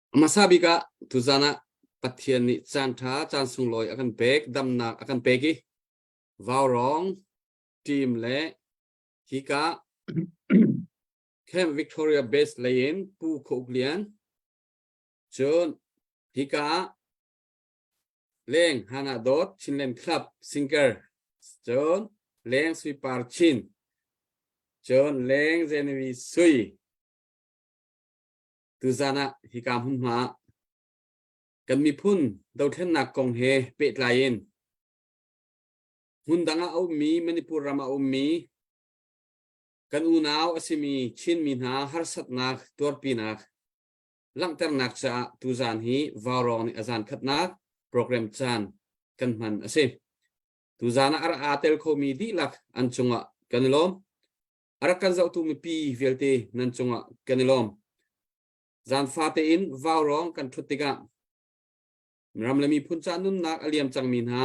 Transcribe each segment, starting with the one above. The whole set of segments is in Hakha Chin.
Hmasa bik ah tuzan ah Pathian nih caan ṭha, caan sunglawi a kan pek, damnak a kan pek i Vaurawng team le hika Camp Victoria Base lei in Pu Kho Uk Lian, cun hika ah Leng Hana Dawt Chinland Club singer, cun Leng Sui Par Chin, cun Leng Zenawi Sui, Tuzan ah hika hmunhma ah kan miphun dothlennak kong he pehtlai in hmundang ah a ummi Manipur ram ah a ummi kan unau a simi Chinmi hna harsatnak tuarpinak langhternak caah tuzan hi Vaurawng nih a zan khatnak program caan kan hman a si. Tuzan ah a rak aa tel khomi dihlak an cungah kan i lawm. A rak kan zohtu mipi vialte nan cungah kan i lawm. Zaanfa tein vaurawng kan ṭhut tikah ram le miphun ca nunnak a liam cangmi hna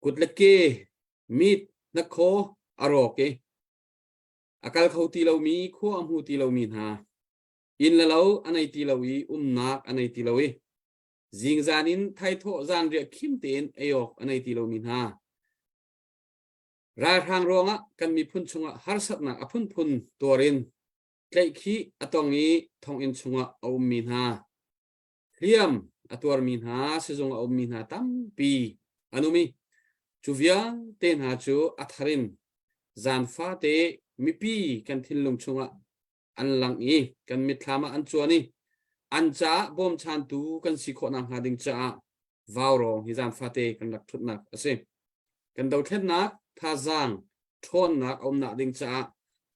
kut le ke, mit, hnakhaw a rawk i a kal kho ti lomi, khua a hmu ti lomi hna, inn le lo a nei ti lo i umnak a nei ti lo i zingzan in thaithawh zanriah khim tein ei awk a nei ti lomi hna Ralhrang ruangah kan miphun chungah harsatnak a phunphun tuar in tlaihkhih a tong i thonginn chungah a ummi hna, hliam a tuarmi hna, sizung a ummi hna tampi an um i cu vialte hna cu a thar in zan fate mipi kan thinlung chungah an lang i kan mitthlam ah an cuan i an caah bawmchantu kan si khawh nakhnga ding caah vaurawng hi zan fate kan rak ṭhutnak a si. Kan dothlennak thazaang ṭhawnnak a umnak ding caah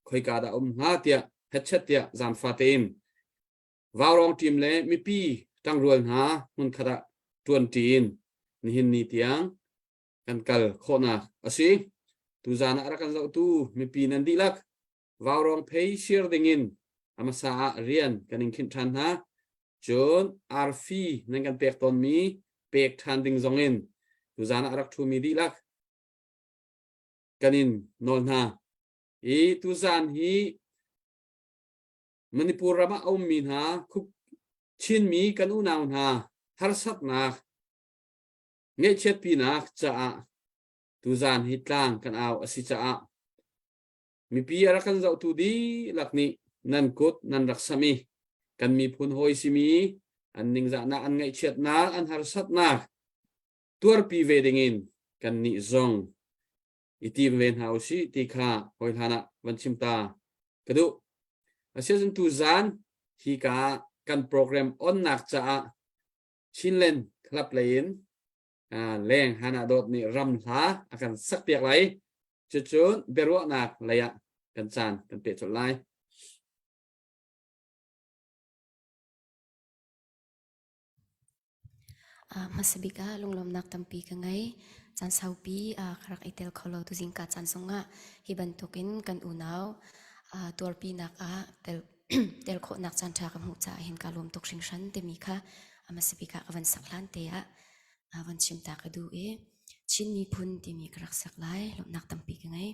khoika dah um hnga tiah hetchet tiah zan fate in vaurawng ṭim le mipi ṭangrual hna hmunkhat ah ṭuanṭi in nihin ni tiang kan kal khawhnak a si. Tuzan ah a rak kan zohtu mipi nan dihlak Vaurawng phei sir dingin a hmasa ah rian kan in khinh ṭhan hna. Cun arfi nan kan pek tawnmi pek ṭhan ding zongin tuzan ah a rak ṭhumi dihlak kan in nawl hna. I tuzan hi Manipur ram ah a ummi hna Chinmi kan unau hna harsatnak ngaihchiatpinak caah tuzan hi tlang kan au a si caah Mipi a rak kan zohtu dihlak nih nan kut nan rak samh i kan miphun hawi simi an ningzahnak, an ngaihchiatnak, an harsatnak tuarpi ve dingin kannih zong i tim ve hna usih ti kha hawi hlan ah van chim ta ka duh. Asiahcun tuzaan hi ka kan program onnak caah Chinland Club lei in leng Hannah Dawt nih ram hla a kan sakpiak lai. Cucu biaruahnak lei ah kan caan kan peh colh lai. Hmasa bik ah lunglawmnak tampi ka ngei. Caan saupi ka rak i tel kho lo tuzing ka caan zongah hi bantukin kan unau tuarpinak ah tel tel khawhnak caan ṭha ka hmuh caah hin ka lawm tuk hringhran timi kha a hmasa bik ah ka van sak hlan te ah van chim ta ka duh i Chin miphun timi ka rak sak lai lawmhnak tampi ka ngei.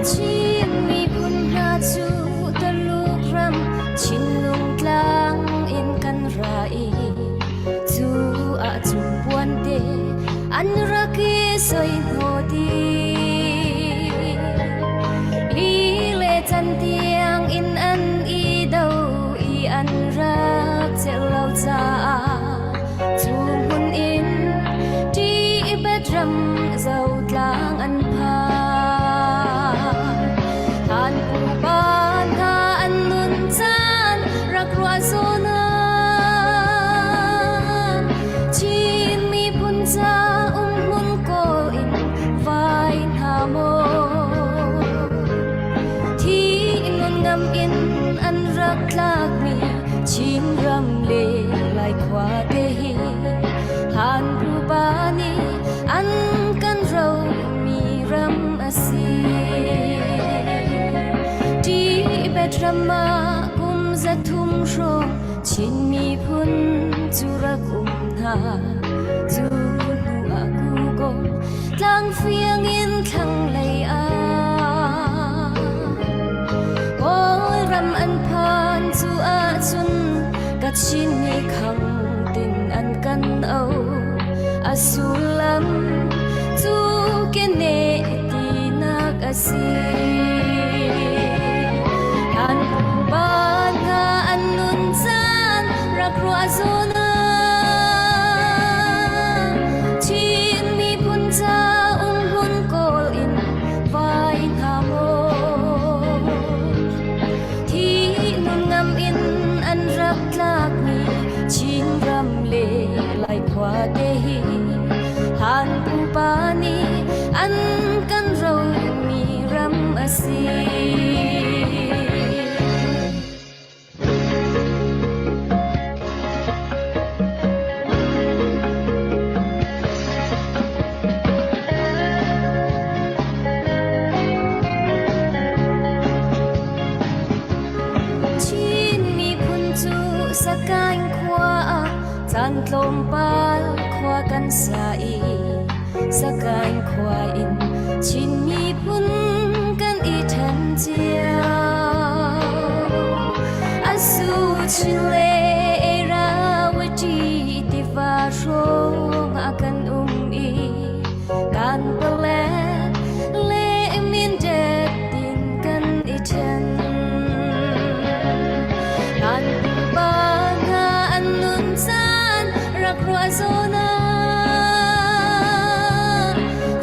Chin miphun hna cu Tuluk ram Chinlung tlang in kan ra i cu ahcun puante an rak i soi hnawh dih. Li le cantiang in an i do i an rak celh lo caah cu hmun in Tibet ram zotlang an phan. ram ah kum 300 hrawng Chin miphun cu rak um hna. Cu hnu ah Google tlangfiang in thlanglei ah Kawlram an phan cu ahcun Kachin nih khang tin an kan au. A sullam cu kene tinak a si. An pupa hna an nun caan rak ruah zawn ah Chin miphun ca umhmun kawl in vai hna maw. Thi nun ngam in an rak tlakmi Chinram le Lai khua te hi hlan pupa nih an kan romi ram a si. Chin miphun cu Sagaing khua ah caan tlawmpal khua kan sa i Sagaing khua in Chin miphun kan i ṭhen cio. A su chin le Rawati tiva hrawng ah kan um i kan palet le mindet tin kan i ṭhen. Kan pupa hna an nun caan rak ruah zawn ah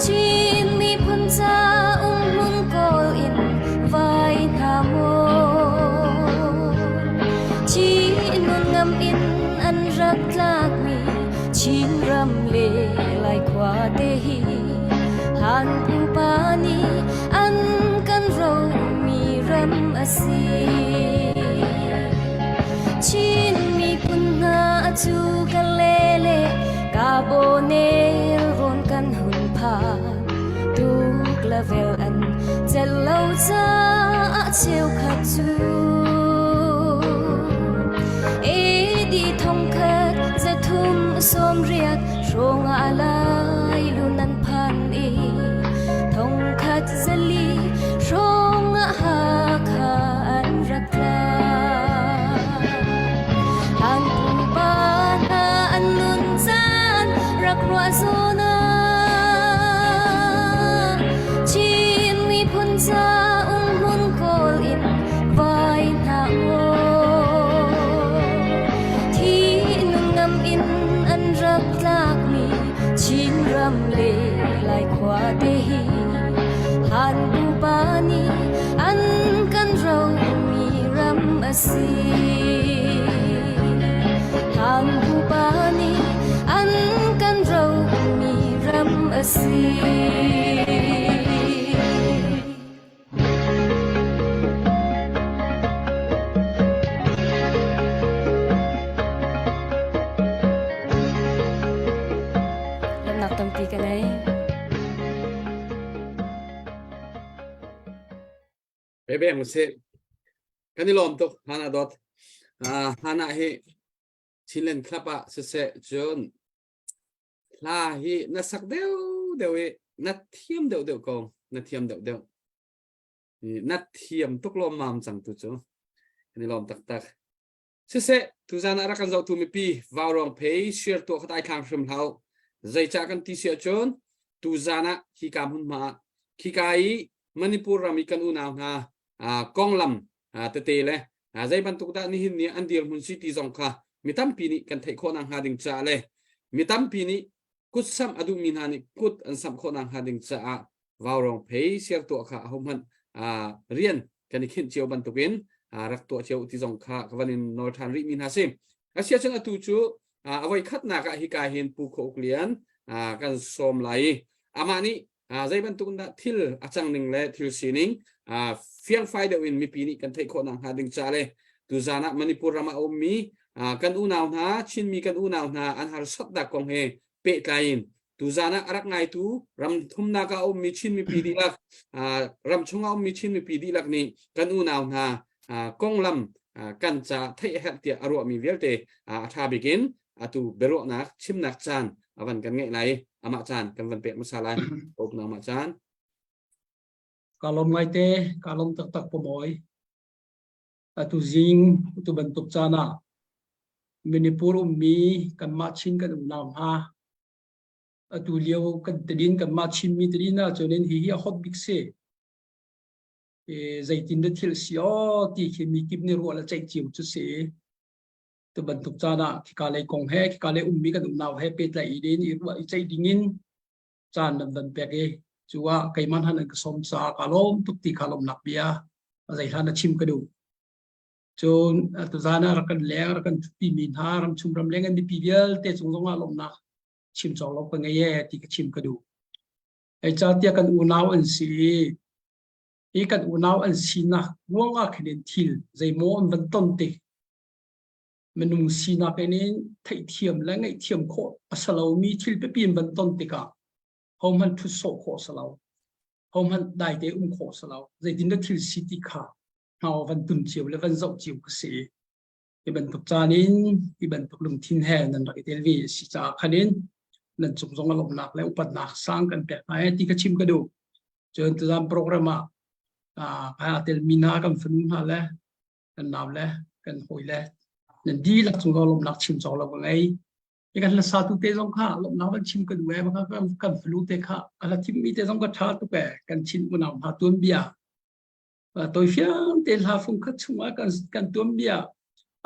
Chin miphun ca umhmun kawl in vai hna maw. Chin nun ngam in an rak tlakmi Chinram le Lai khua te hi hlan pupa nih an kan romi ram a si. Chin miphun hna cu ka le le ka bonel rawn kan hun phan. Tuk level an celh lo caah cheukhat cu AD 1380 hrawng ah lai lu nan phan i 1400 hrawng ah Hakha an rak tla. Hlan pupa hna an nun caan rak ruah zawn ah Chin miphun ca umhmun kawl in vai hna maw. Thi nun ngam in an rak tlakmi Chinram le Lai khua te hi hlan pupa nih an kan romi ram a si. Hlan pupa nih an kan romi ram a si. Lawmhnak tampi ka ngei. Bebeng usih. Kan i lawm tuk Hana dot. Uh, Hana hi Chinland Club ah siseh cun hla hi na sak deuh deuh i na thiam deuh deuh ko na thiam deuh deuh na thiam tuk lawm mam cang tu cu kan i lawm taktak siseh tuzan ah rak kan zohtu mipi vaurong phei share tuah khat ai thlang hrim hlau zeicah kan ti si ahcun tuzan ah hika hmunhma ah khika i Manipur ram i kan unau hna konglam tete le zei bantuk dah nihin ni an dirhmun si ti zong kha mi tampi nih kan theih khawh nakhnga ding caah le mi tampi nih kut samh a duhmi hna nih kut an samh khawh nakhnga ding caah vaurong phei siar tuah kha ahohmanh rian kan i khinh cio bantukin rak tuah cio ti zong kha ka van in nawl ṭhan rihmi hna si. Asiahcun atu cu a voi khatnak ah hika hin Pu Khaw Uk Lian kan sawm lai i amah nih zei bantuk in dah thil a cang ning le thil sining fiangfai deuh in mipi nih kan theih khawh nakhnga ding ca le tuzan ah Manipur ram ah a ummi kan unau hna Chinmi kan unau hna an harsatnak kong he pehtlai in tuzan ah a rak ngaitu ram thumnak ah a ummi Chin mipi dihlak ram chung ah ummi Chin mipi dihlak nih kan unau hna. konglam kan ca theih herh tiah a ruahmi vialte a ṭha bik in atu biaruahnak chimnak caan a van kan ngeih lai amah caan kan van pek hmasa lai upnak mah caan Ka lawm ngaite, ka lawm taktak pamoy. Atu zing tu bantuk caan ah Manipur ummi kanmah Chin kan unau hna atu lio kan tadin kanmah Chinmi tadin ahcun in hihi a hot bik si. E, zeitin dah thil si aw ti khi mi kip nih ruah le ceih cio cu si. Tu bantuk caan ah khika lei kong he khika lei ummi kan unau he pehtlaih in i ruah i ceih ding in caan nan van pek i cu ah keimah hna nan ka sawm caah ka lawm tuk ti kha lawmnak bia zei hlan na chim ka duh. Cun tuzan ah rak kan leng rak kan ṭhutpi mi hna ramchung ramleng an mipi vialte cung zong ah lawmnak chim cawk lo ka ngei e ti ka chim ka duh. Hei ca tiah kan unau an si i hi kan unau an sinak ruang ah khin in thil zeimaw an van ton tik minung sinak in theihthiam le ngaihthiam khawh a si lomi thil pipi in van ton tikah hohmanh ṭhut sawh khawh a si lo hohmanh daite um khawh a si lo zeitin dah thil si ti kha hngau van tun cio le van zoh cio ka si hi bantuk caan in hi bantuk lungthin he nan rak i tel ve a si caah khan in nan cung zong a lawmhnak le upatnak sang kan pek hna ti ka chim ka duh cun tuzan program ah aa telmi hna kan fanu hna le kan nau le kan hawi le nan dihlak cung zong lawmhnak chim cawk lo ka ngei. Hi kan hlasa tu te zong kha lawmhnak van chim ka duh e kan kan fanu te kha a hla thimmi te zong ka ṭha tuk e kan Chin unau hna tuanbia toi fiang te hla fung khat chungah kan kan tuanbia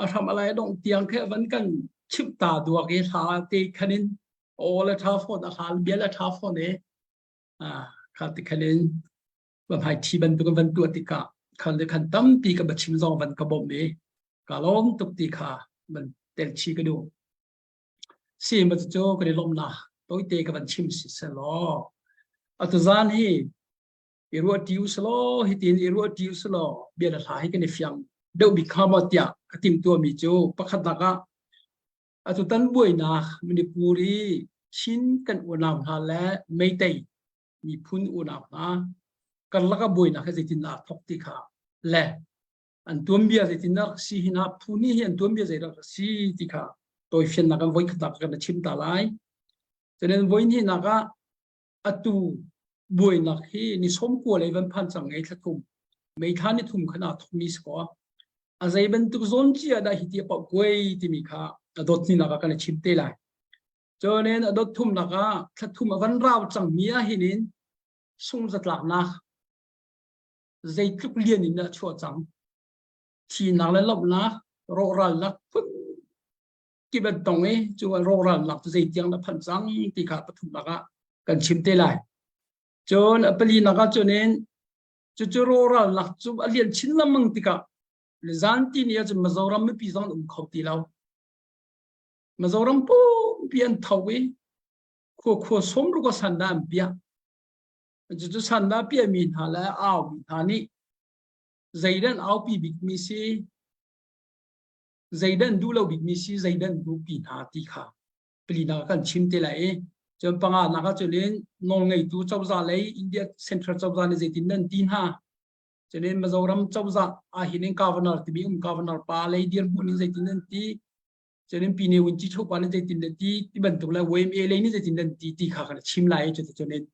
a hram alai dong tiang khe van kan chimh ta duak i hla te khanin aw le ṭha fawn a hla bia le ṭha fawn e kha ti khanin hmai thi bantuk van tuah tikah khan le khan tampi ka chim zong van ka bawmh i ka lawm tuk ti kha van tel chi ka duh si ma cu kan i lawmna toite ka van chim si selaw atu zan hi i ruah tiu selaw hi tin i ruah tiu selaw bia le hla hi kan i fiang deuh bik kha maw tiah ka tim tuahmi cu pakhat nak ah atu tan buainak Manipur i Chin kan unau hna le Meitei miphun unau hna karlak ah buainak hi zeitindah aa thawk ti kha le an tuanbia zeitindah si hi hna phu nih hi an tuanbia zeidah si ti kha tawifiannak an voi khat kan chim ta lai. Cunin voi hnihnak ah atu buainak hi ni 19 lei van phan cang ei thla thum mei thla ni thum khan aa thawkmi si ko a zei bantuk zawn cia dah hi ti a pauh kuai timi kha a dot ni nak ah kan chim te lai. Cunin a dot thumnak ah thla thum a van rau cangmi ah hin in sungzatlaknak zeitluk lian in dah chuah cang. Thihnak le lawmhnak, rawhralnak phun kip an tong i cu rawhralnak cu zeitiang dah phanh cang ti kha pathumnak ah kan chim te lai. Cun a palinak ah cun in cucu rawhralnak cu a lian chin lengmang tikah zan ti ni ahcun Mizoram mipi zong an um kho ti lo. Mizoram pumpi an tho i khua khua sawmruk a san dah an piah. Cucu san dah piahmi hna le aumi hna nih zeidan aupi bikmi si, zeidan duh lo bikmi si, zeidan duhpi hna ti kha palinak kan chim te lai i cun panga nak ah cun in nawlngeitu cozah lei India Central cozah nih zeitin nan ti hna cun in Mizoram cozah ahhin in governor timi um governor pa lei dirhmun in zeitin nan ti cunin pine win chi chopa nih zeitin dah ti ti bantuk le YMA lei nih zeitin dah ti ti kha kan chim lai cu cunin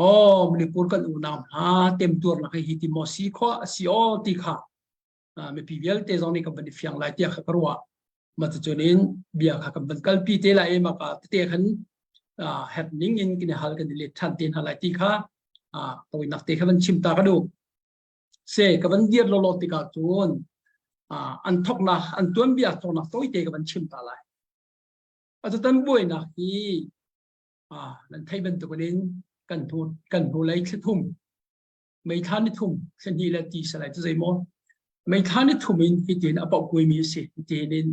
oh Manipur kan unau hna temtuar nak hi ti maw si kho si aw ti kha mipi vialte zong nih kan van i fiang lai tiah kha ka ruah ma cunin bia kha kan van kalpi te lai ma ka tete khan herh ning in kan hal kan i let than te hna lai ti kha tawinak te kha van chim ta ka duh Se ka van dir lawlaw tikah cun an thoknak an tuanbia thoknak tawite ka van chim ta lai. Atutan buainak hi nan theih bantukin kan hnu kan hnulei thla thum mei thla ni thum thla hnih le ti salai cu zeimaw mei thla ni thum in hitin a pauhkuimi a si hitin in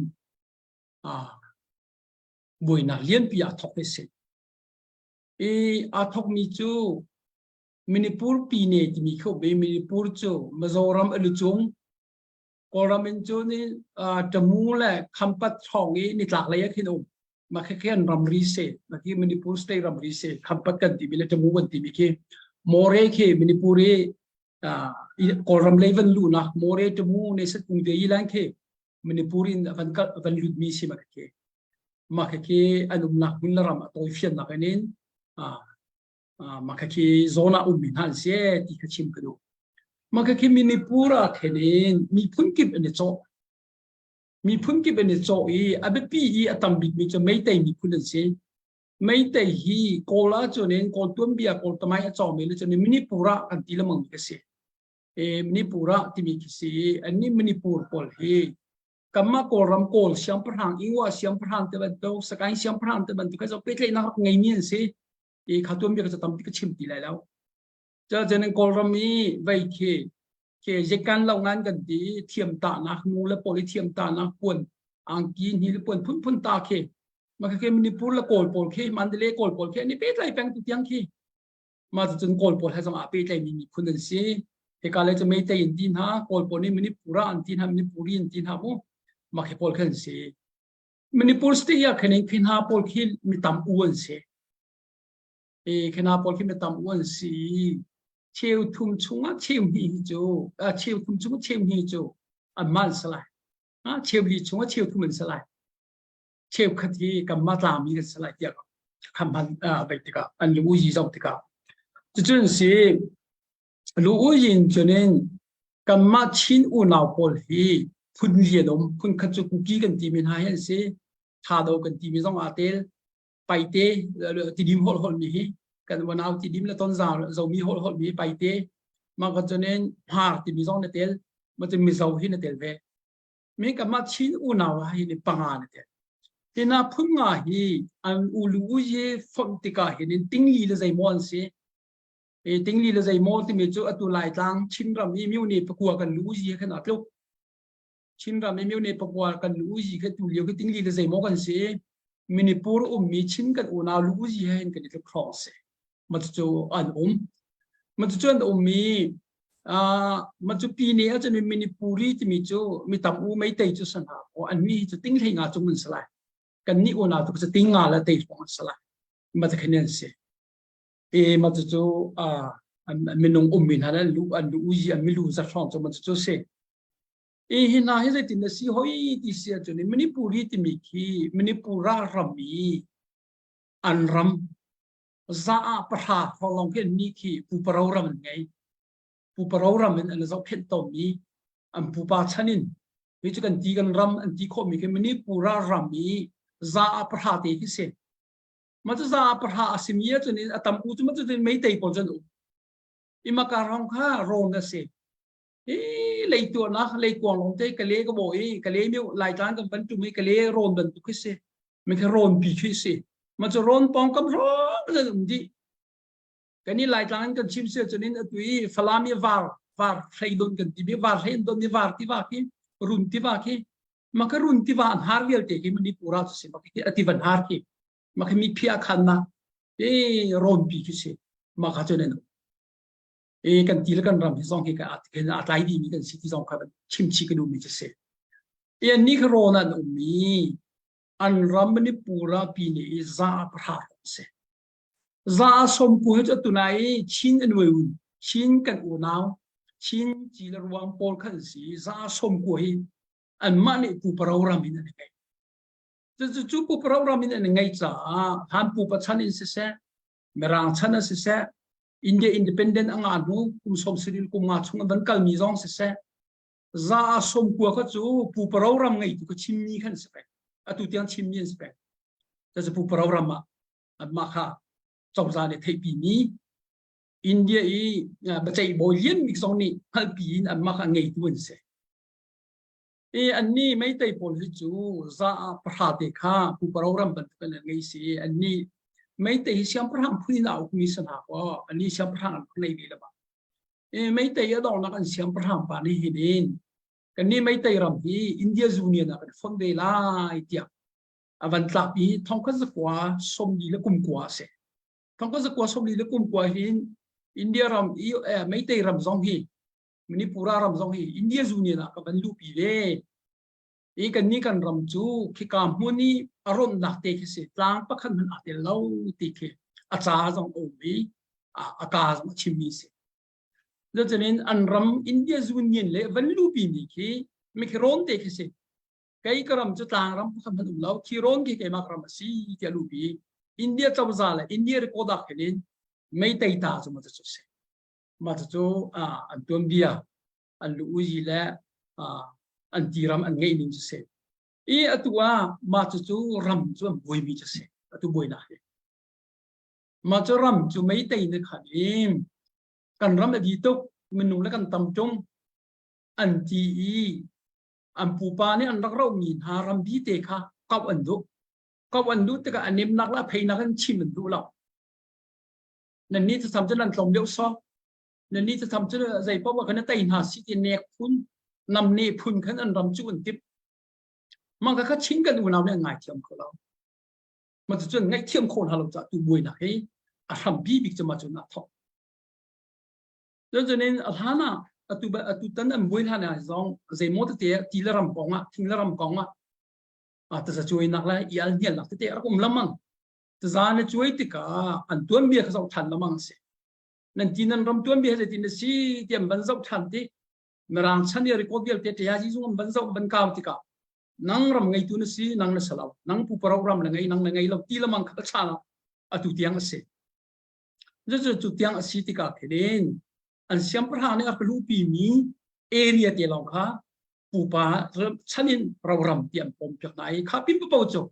buainak lianpi aa thok hi si. I aa thokmi cu Manipur Pine timi khi um i Manipur cu Mizoram a lucung Kawlram in cun Tamu le Khampat hrawng i nitlak lei ah khin um. Mah khi khi an ramri si. Mah khi Manipur state ramri si. Khampat kan timi le Tamu kan timi khi More khi Manipur i Kawlram lei van luhnak More Tamu ne sat kung te yi lan khi Manipur in van van lut mi si ma khi ma khi an umnak hmun la ram a tawi fian nak in ma khi zona um mi hna an si ti kha chim ka duh. Ma khi Manipur ah khin in miphun kip an i cawh. Miphun kip an i cawh i a biapi i a tam bik mi cu Meitei miphun an si. Meitei hi Kawl ahcun in Kawl tuanbia Kawl tamai a cawmi le cun Manipur ah kan ti lengmang mi ka si. E Manipur ah timi khi si annih Manipur pawl hi kanmah Kawlram Kawl siangpahrang Ingwa siangpahrang te bantuk Sakaing siangpahrang te bantuk kha zo pehtlaihnak rak ngeimi an si. E kha tuanbia ka cu tampi ka chim ti lai lo. Cun Kawlram i vei khi ke zekan lo ngan kan ti thiam ta nak nu le pawl i thiam ta nak puan angki ni le puan phunphun ta khi ma ke Manipur le Kawl pawl khi Mandalay Kawl pawl khi ani pe tlai peng tu tiang khi ma cun Kawl pawl he zong a pe tlai mi miphun an si hika le cu Meitei in ti hna Kawl pawl nih Manipura an ti hna Manipuri an ti hna mu ma khi pawl khan si Manipur state ya khenin khi hna pawl khi mi tam u an si E khena pawl khi mi tam u an si. Cheu thum chungah cheu hnih hi cu cheu thum chungah cheu hnih cu anmah an si lai. Cheu li chungah cheu thum an si lai. Cheu khat hi kanmah tlangmi kan si lai tiah kham han bei tikah an lu uyi zoh tikah cucun si lu uyin cunin kanmah Chin unau pawl hi phun li an um phun khat cu kuki kan timi hna hi an si thado kan timi zong aa tel paite tidim holh holh mi hi kan wanau tidim le ton zomi holh holh mi paite ma ka chunin hmar timi zong na tel ma cun mizo hi na tel ve mi ka ma chin unau hi ni panga na tel tina phun nga hi an ulu ye fom tika hin in tingli le zeimaw an si e tingli le zeimaw timi chu atu lai tlang chin ram i miu ni pakua kan lu yi khan atluk Chinram i myone pakua kan lu yi kha tu lio khi tingli le zeimaw kan si Manipur ummi Chin kan unau lu yi he hin kan i tluk hrawng si ma cu an um ma cu an ummi ma cu pi ne ahcun Manipuri timi cu mi tam u meitei cu san ha ko an mi cu ting hlei nga cung an si lai kan nih unau tu cu ting nga le tei hrawng an si lai ma ta khin an si e ma cu cu minung ummi hna an lu an lu yi an milu za hrawng cu ma cu cu si I hi hna hi zeitin na si hoi ti si ahcun Manipuri timi khi Manipura ram i an ram za ah pahra hrawng lawng khi an nih khi puparo ram an ngei. Puparo ram in an zohkhenh tawnmi an pupa chan in hi cu kan ti kan ram an ti khawhmi khi Manipura ram i za ah pahra te khi si. Ma cu za ah pahra a simi ahcun a tam u cu ma cu meitei pawl cu an um. Imaka ram kha rawn a si. Hi leituahnak leikuang lawng te kale ka baw i kale mi laitlang kan van tum i kale rawn bantuk khi si mi khi rawn pi khi si ma cu rawn pawng kam hrawng zan um dih kan i laitlang in kan chim sia cun in atu i falam i var var hlei don kan ti mi var hlei don mi var tiva khi run tiva khi ma ka run tiva an har vialte khi manipura cu si ma khi ati van har khi ma khi mi phia khan na e rawn pi khi si ma kha cun an e kan ti le kan ram hi zong hi ka a tlai dih mi kan si ti zong kha chim chi ka duh mi cu si e ni kha rawn an um mi an ram Manipura pi ni i za pahra si za som ku he chu tunai Chin an wei un Chin kan unau Chin chi le ruang pawl khan si za som ku hi an mah nih pu paro ram in an ngei cu cu pu paro ram in an ngei caah han pu pa chan in siseh mirang chan a siseh India independent a ngah hnu kum som sarih kum nga chung an van kalmi zong siseh za a som kua kha cu puparo ram ngeitu ka chimmi khan si peng atu tiang chimmi an si peng cu puparo ram ah anmah kha cozah nih theihpi mi India i biaceih bawi lian bik zong nih hngalhpi in anmah kha ngeitu an si I annih meitei pawl hi cu za ah pahra te kha puparo ram bantuk in an ngei si. Annih meitei hi siangpahrang phun in a ukmi si hna kaw annih siangpahrang an nei ve lo. I meitei a donghnak an siangpahrang pa nih hin in kannih meitei ram hi India Union ah kan fonh ve lai tiah a van tlak i thongkhat zakua sawmli le kum kua a si. Thongkhat zakua sawmli le kum kua hin India ram i eh, meitei ram zong hi Manipura ram zong hi India Union ah ka van luhpi ve. I kan ni kan ram cu khika hmun i a ronnak te khi si tlang pakhat hmanh aa tel lo ti khi a ca zong a um i a ka zong a chimmi si. Cucanin an ram India Union le van lupi mi khi mikhi rawn te khi si. Kei ka ram cu tlang ram pakhat hmanh um lo. Khi rawn khi keimah ram a si tiah lupi. India cozah le India record ah khin in Meitei ta cu ma cu si. Mah cu an tuanbia an lu uzi le an tiram an ngeih ning cu si. I atu ah mah cu ram cu an buaimi cu si. Atu buainak hi. Mah cu ram cu Meitei nih khan in kan ram a di tuk minung le kan tam ṭung an ti i an pupa nih an rak rohmi hna ram bi te kha kauh an duh. Kauh an duh tikah a nemnak le a pheinak in chim an duh lo. Nan ni thlacam cu nan tlawm deuh sawk. Nan ni thlacam cu zei paoh ah kan tei hna si ti nek phun nam ne phun khan an ram cu an tip. Mah kha Chin kan unau nih an ngaithiam kho lo. Mah cucun ngaihthiam khawh hna lo caah tu buainak hi a hrampi bik cu mah cun aa thawk. Cun in a hlan ah atu atu tan an buai hlan ah zong zeimaw tete ti le ram kong ah thing le ram kong ah tazacuainak le i al hnialnak tete a rak um lamang. Taza na cuai tikah an tuanbia kha zoh than lamang a si. Nan ti nan ram tuanbia zeitin na si ti an van zoh than ti Mirang chan i record vialte ṭiazi zung an van zoh van kau tikah nang ram ngeitu na si nang na si lo nang pupa ram na ngei nang na ngei lo ti lamang kha chan ah atu tiang a si. Cucu cu tiang a si tikah khin an siangpahrang nih a ka luhpi mi area te lawng kha pupa chan in roram ti an pom piak hna i kha pin papo cu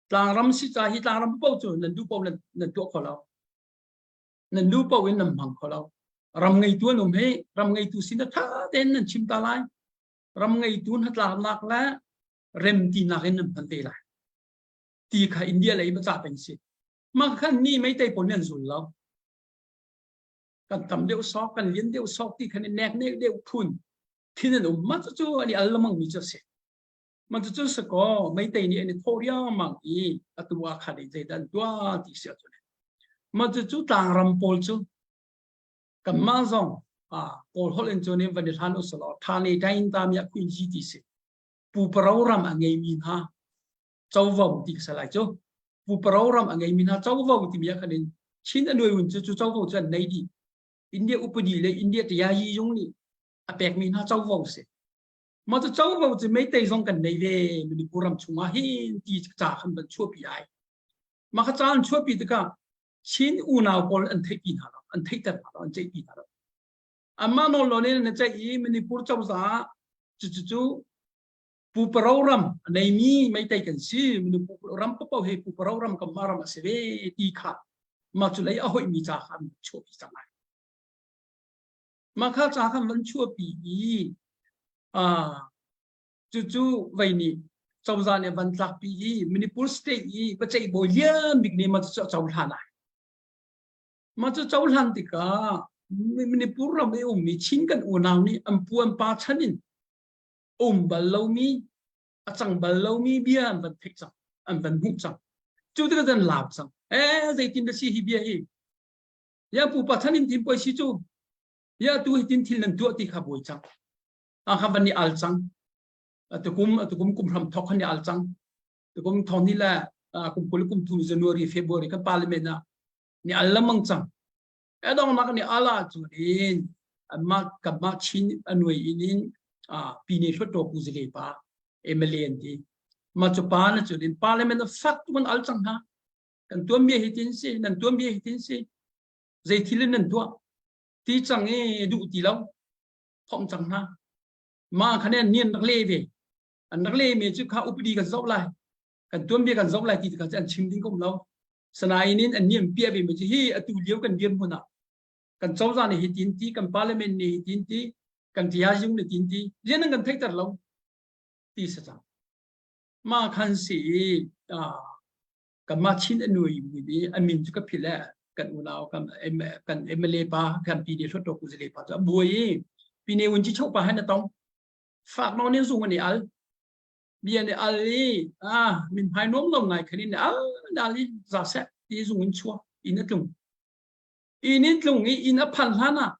tlangram si ca hi tlangram papo cu nan duh paoh nan tuah kho lo nan duh paoh in nan hmang kho lo ram ngeitu an um hi ram ngeitu sin tha tein nan chim ta lai ram ngeitu hnatlaknak le remtinak in nan hman te lai ti kha India lei ma ca peng si mah khan ni meitei pawl nih an zul lo kan tam deuh sawk kan lian deuh sawk ti khan nek nek deuh phun thin an um ma cu an i al lamang mi cu si ma cu cu sakaw meitei nih an i thawh riangmang i atu ah khan i zeidah an tuah ti si ahcun ma cu cu tlangram pawl cu kanmah zong kawl holh in cun in van i hlan usalaw thane tain ta mi a khuin ji ti si puparo ram a ngeimi hna covo ti ka salai cu puparo ram a ngeimi hna covo timi ah khan in Chin anuai un cu cu covo cu an nei dih India upadi le India tiayi zung nih a pekmi hna covo si ma cu covo cu meitei zong kan nei ve Manipur ram chungah hin ti ca khan van chuahpi ai ma kha ca an chuahpi tikah Chin unau pawl an theihpi hna lo, an theihter hna lo, an ceihpi hna lo. Amah nawl lo nih na ceih i Manipur cozah cu cu Puparo ram a neimi meitei kan si Manipur ram paoh hi Puparo ram kan mah ram a si ve ti kha mah cu lei a hoihmi ca kha an chuahpi cang lai. Mah kha ca kha an chuahpi i cucu vei nih cozah nih van tlakpi i Manipur state i biaceih bawi lian bik nih mah cu cohlan ai. Mah cu cohlan tikah Manipur ram i ummi Chin kan unau nih an pu an pa chan in um bal lomi a cang bal lomi bia an van theih cang an van hmuh cang cu tikah an laam cang eh zeitin dah si hi bia hi ya pupa chan in tin poi si cu ya tu hi tin thil nan tuah ti kha buai cang a kha van i al cang tukum tukum kum hram thok khan i al cang tukum thong ni le kum kul kum thum January February kan parliament ah ni al lamang cang adong nak ni ala chu in amma kamma chin anuai in in pine hlo to ku zile pa MLA an ti ma chu pa na chu in parliament of fak tu man al cang ha kan tuam bia hi tin si nan tuam bia hi tin si zei thil in nan tuah ti cang i duh ti lo phomh cang hna ma khan an nian rak le ve an rak le mi cu kha upadi kan zoh lai kan tuanbia kan zoh lai ti kha an chim ding ko lo sanain in an niam pia ve mi cu hi atu lio kan dir hmun ah kan cozah nih hi tin ti kan parliament nih hi tin ti kan tiazung nih tin ti rian an kan theihter lo ti sa cang ma khan si kanmah Chin a nui mi nih a min cu ka philh eh kan unau kan kan MLA pa kan pine hluttaw kuzile pa cu a buai i pine un ci chok pa han a tong fak nawn in zung an i al bia ni al i ah min hmai nuam lo ngai khan in al dal i za seh ti zung in chua in a tlung in in tlung i in a phan hlan ah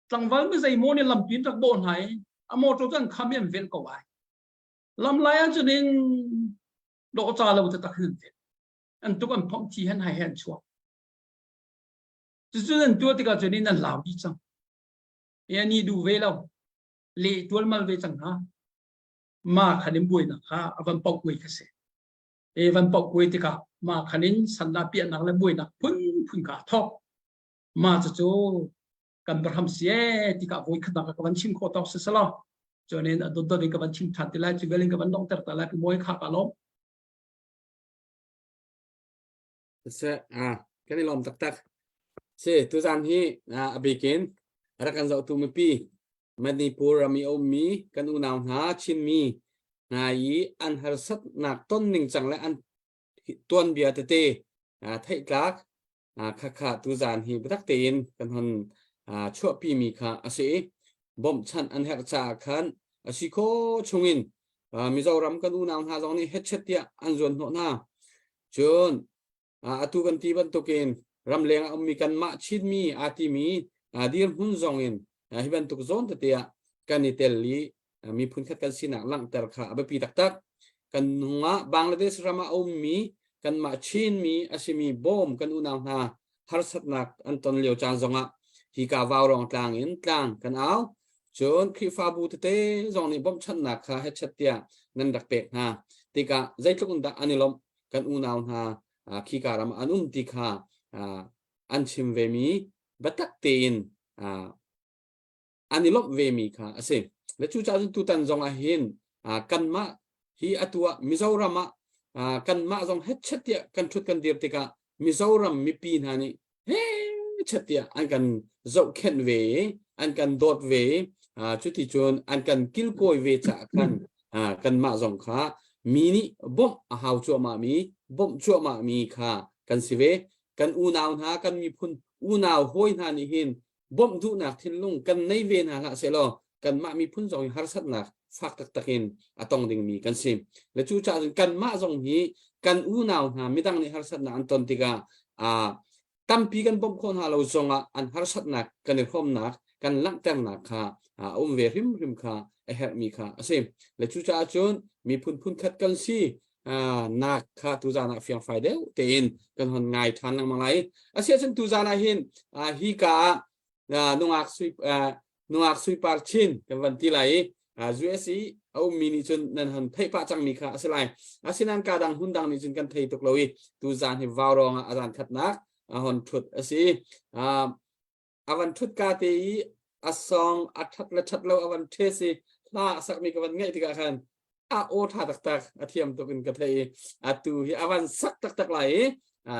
tlangval mi zei maw ni lampi rak bawh hna i a motor cu an kham i an velh ko ai lam lai ah cun in dawhca lo taktak hin an tet an tuk an phomh thi han hai he an chuak cucu an tuah tikah cun in an lau dih cang. E ani duh ve lo. Le tualmal ve cang hna. Ma khan in buainak kha a van poh kuai kha si. E van poh kuai tikah ma khan in sandah piahnak le buainak phunphun kha a thawk. Ma cucu kan barham si ee tikah voi khatnak ka van chim khawh tawk si selaw. Cuanin a dotdot in ka van chim ṭhan ti lai, cu vel in ka van donghter ta lai, pi mawi kha ka lawm. Siseh, ah, kan i lawm taktak. Si, tuzan hi a bikin rak kan zohtu mipi Manipur ram i a ummi kan unau hna Chinmi hna i an harsatnak ton ning cang le an tuanbia tete theihtlak khakha tuzan hi biatak tein kan hon chuahpimi kha a si i bawmhchanh an herh caah khan a si kho chungin Mizoram kan unau hna zong nih hetchet tiah an zuan hnawh hna. Cun atu kan ti bantukin ramleng ah ummi kanmah Chinmi aa timi dirhmun zong in hi bantuk zawn tete ah kan i tel i miphun khat kan sinak langhter kha a biapi taktak. Kan hnung ah Bangladesh ram ah a ummi kanmah Chinmi a simi bawm kan unau hna harsatnak an ton lio caan zongah hika vaurawng tlang in tlang kan au. Cun Khrihfabu tete zong nih bawmhchanhnak kha hetchet tiah nan rak pek hna. Tikah zeitluk in dah an i lawmh kan unau hna khika ram ah an um ti kha an chim vemi biatak tein an i lawmh vemi kha a si. Le cucaah cun tutan zong ah hin kanmah hi atu ah Mizoram ah kanmah zong hetchet tiah kan ṭhut kan dir tikah Mizoram mipi hna nih hetchet tiah an kan zohkhenh ve i an kan dawt ve i cuti cun an kan kilkawi ve caah khan kanmah zong kha mi nih bawmh a hau cuahmah mi bawmh cuahmah mi kha kan si ve. Kan unau hna kan miphun unau hawi hna nih hin bawmh duhnak thinlung kan nei ve hna hlah sehlaw kanmah miphun zong hi harsatnak fak taktak in a tong dingmi kan si. Le cucaah cun kanmah zong hi kan unau hna midang nih harsatnak an ton tikah tampi kan bawmh khawh hna lo zongah an harsatnak kan i hrawmnak kan langhternak kha a um ve hrimhrim kha a herhmi kha a si. Le cucaah cun miphun phunkhat kan si nak kha tuzan ah fiangfai deuh tein kan hon ngai ṭhan lengmang lai. Asiahcun tuzan ah hin hi ka ah nungak sui nungak suipar chin kan van ti lai i US i a ummi nih cun nan hon theih pah cangmi kha a si lai. Asinain ka dang hmun dang nih cun kan thei tuk lo i tuzan hi vaurawng ah a zan khatnak a hon ṭhut a si. A van ṭhut ka te i a song a ṭhat le ṭhat lo a van ṭhes i hla a sakmi ka van ngaih tikah khan a aw ṭha taktak a thiam tuk in ka thei i atu hi a van sak taktak lai i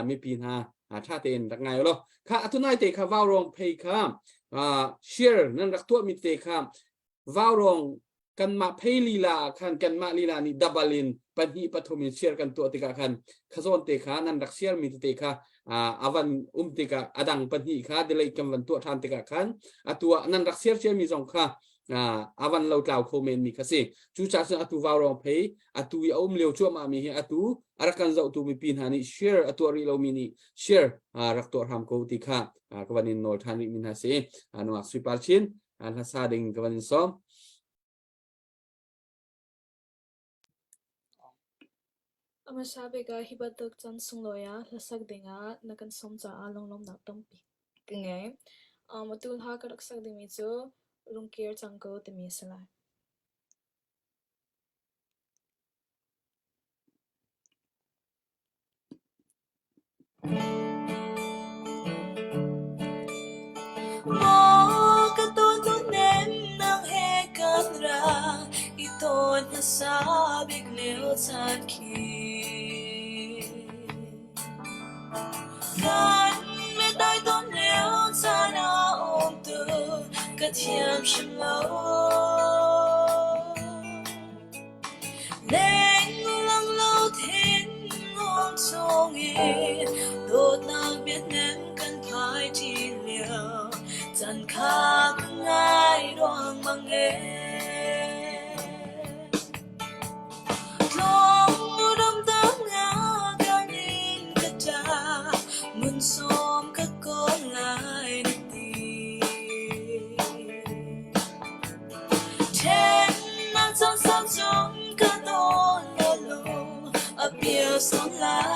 mipi hna ṭha tein rak ngai law kha atu nai te kha vaurawng phei kha share nan rak tuahmi te kha vaurawng kanmah phei lila ah khan kanmah lila nih double in pahnih pathum in share kan tuah tikah khan khazawn te kha nan rak share mi tete kha a van um tikah a dang pahnih kha delay kan van tuah ṭhan tikah khan atu ah nan rak share cia mi zong kha a van lo tlau kho men mi kha si. Cucaah cun atu vaurawng phei atu i a um lio cuahmah mi hi atu a rak kan zohtu mipi hna nih share a tuah rih lomi nih share rak tuah hram ko ti kha ka van in nawl ṭhan rih mi hna si. Nungak suipar chin hlasa ding ka van in sawm. A hmasa bik ah hi bantuk caan sunglawi ah hlasak dingah na kan sawm caah lunglawmhnak tampi ka ngei. Atu hla ka rak sak dingmi cu Rungkir Cang Ko timi a si lai. Maw ka tutu nem nang he kan ra i tawn hmasa bik lio caan khi. Kan mit ai ton lio caan ah um tu ka thiam hrim lo. Lenglang lo thinlung chungin dawtnak bianem kan phai ṭi lio caan kha ka ngai ruangmang ee. Tlawng ramdang ah kan in ka ṭah, ngun sawm ka kawl lai na ti. Ṭhennak caan sau cung ka dawn law lung a pial sual lai.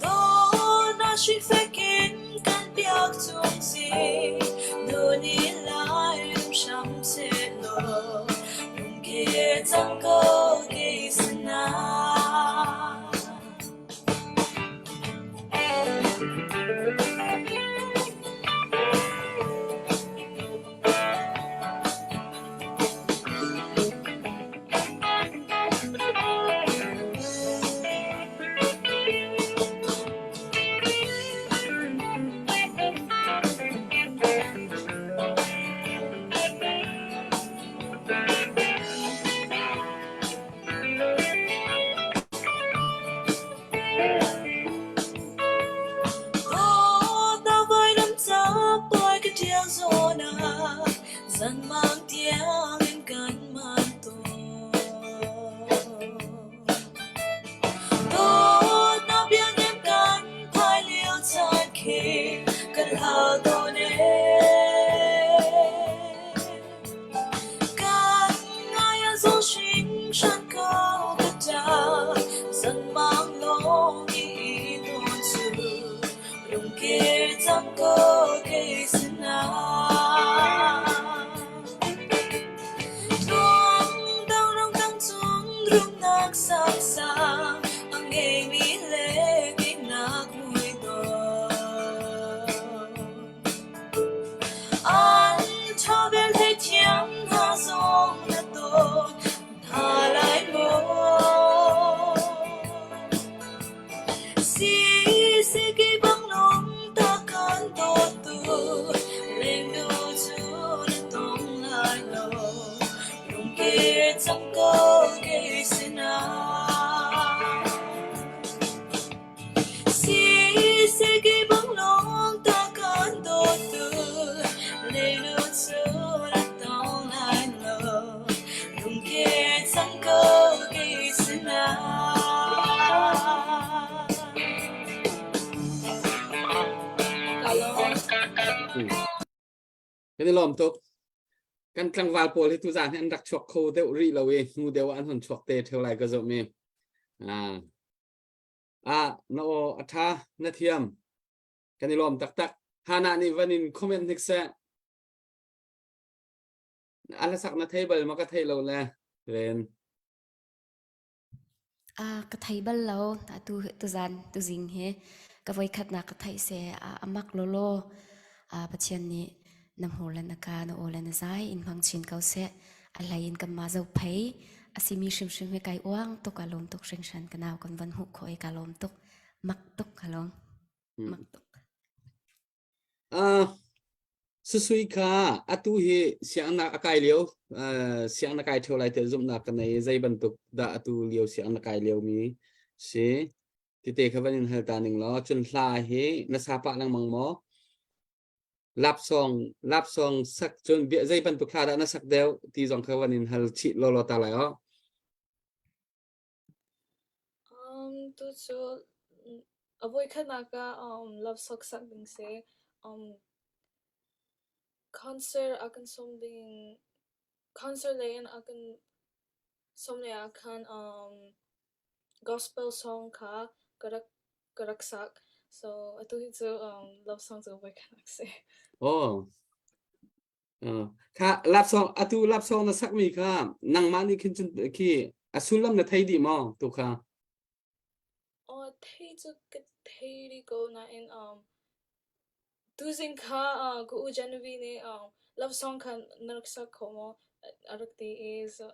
Dawtnak hrik fek in kan piak chung. Zanmang lawng i tawn cu rungkir cang ko kei sinah. Tuang dang rong tang cung rumnak sangsang a ngeimi le kingnak muidawh. An ṭha vialte thiam hna zong na dawt hna lai maw? Siseh kei bang lung ta kan dawtu lengnu cu na tong lai lo lungkir cang ko kei sinah. Siseh kei bang lung ta kan dawtu leilu cu na tong lai lo lungkir cang ko kei sinah. Ka lawm. Kan i lawm tuk. Kan tlangval pawl hi tuzaan hi an rak chuak kho deuh rih lo i hnu deuh ah an hun chuak te theo lai ka zumh i. Ah, ah na aw a ṭha, na thiam. Kan i lawm taktak. Hana nih van in comment hnik seh. A hlasak na thei bal ma ka thei lo le. Ren. Ah, ka thei bal lo. Atu tuzan tuzing hi ka voikhatnak ka theih se a amak lawlaw. Ah, Pathian nih na hmur le na ka na aw le na zai in hmang chin ko seh. A hlei in kanmah zophei a simi hrimhrim hi kai uang tuk a lawm tuk hringhran ka nau kan van hmuh khawh i ka lawm tuk. Mak tuk ka lawm. Mak tuk. Uh, Susui kha atu hi siangnak a kai lio uh, siang na kai theo lai te zumhnak ka nei zei bantuk dah atu lio siang na kai lio mi si tite kha van in hal ta ning law cun hla hi na sa pah lengmang maw lap song lap song sak cun bia zei bantuk hla dah na sak deuh ti zong kha van in hal chih law law ta lai o Um, tu cu a voikhatnak ah um, love song sak ding si. Um, concert a kan sawm ding concert lei in a kan sawm lei ah khan um, gospel song kha ka rak ka rak sak. So atu hi cu um, love song cu voikhatnak si. Oh Kha lapsawng atu lapsawng na sakmi kha nangmah nih khin cun khi a sullam na thei dih maw tu kha? Aw thei cu ka thei rih ko nain um, tuzing kha uh, ka u Genevieve nih um, love song kha na rak sak kho maw a rak ti i so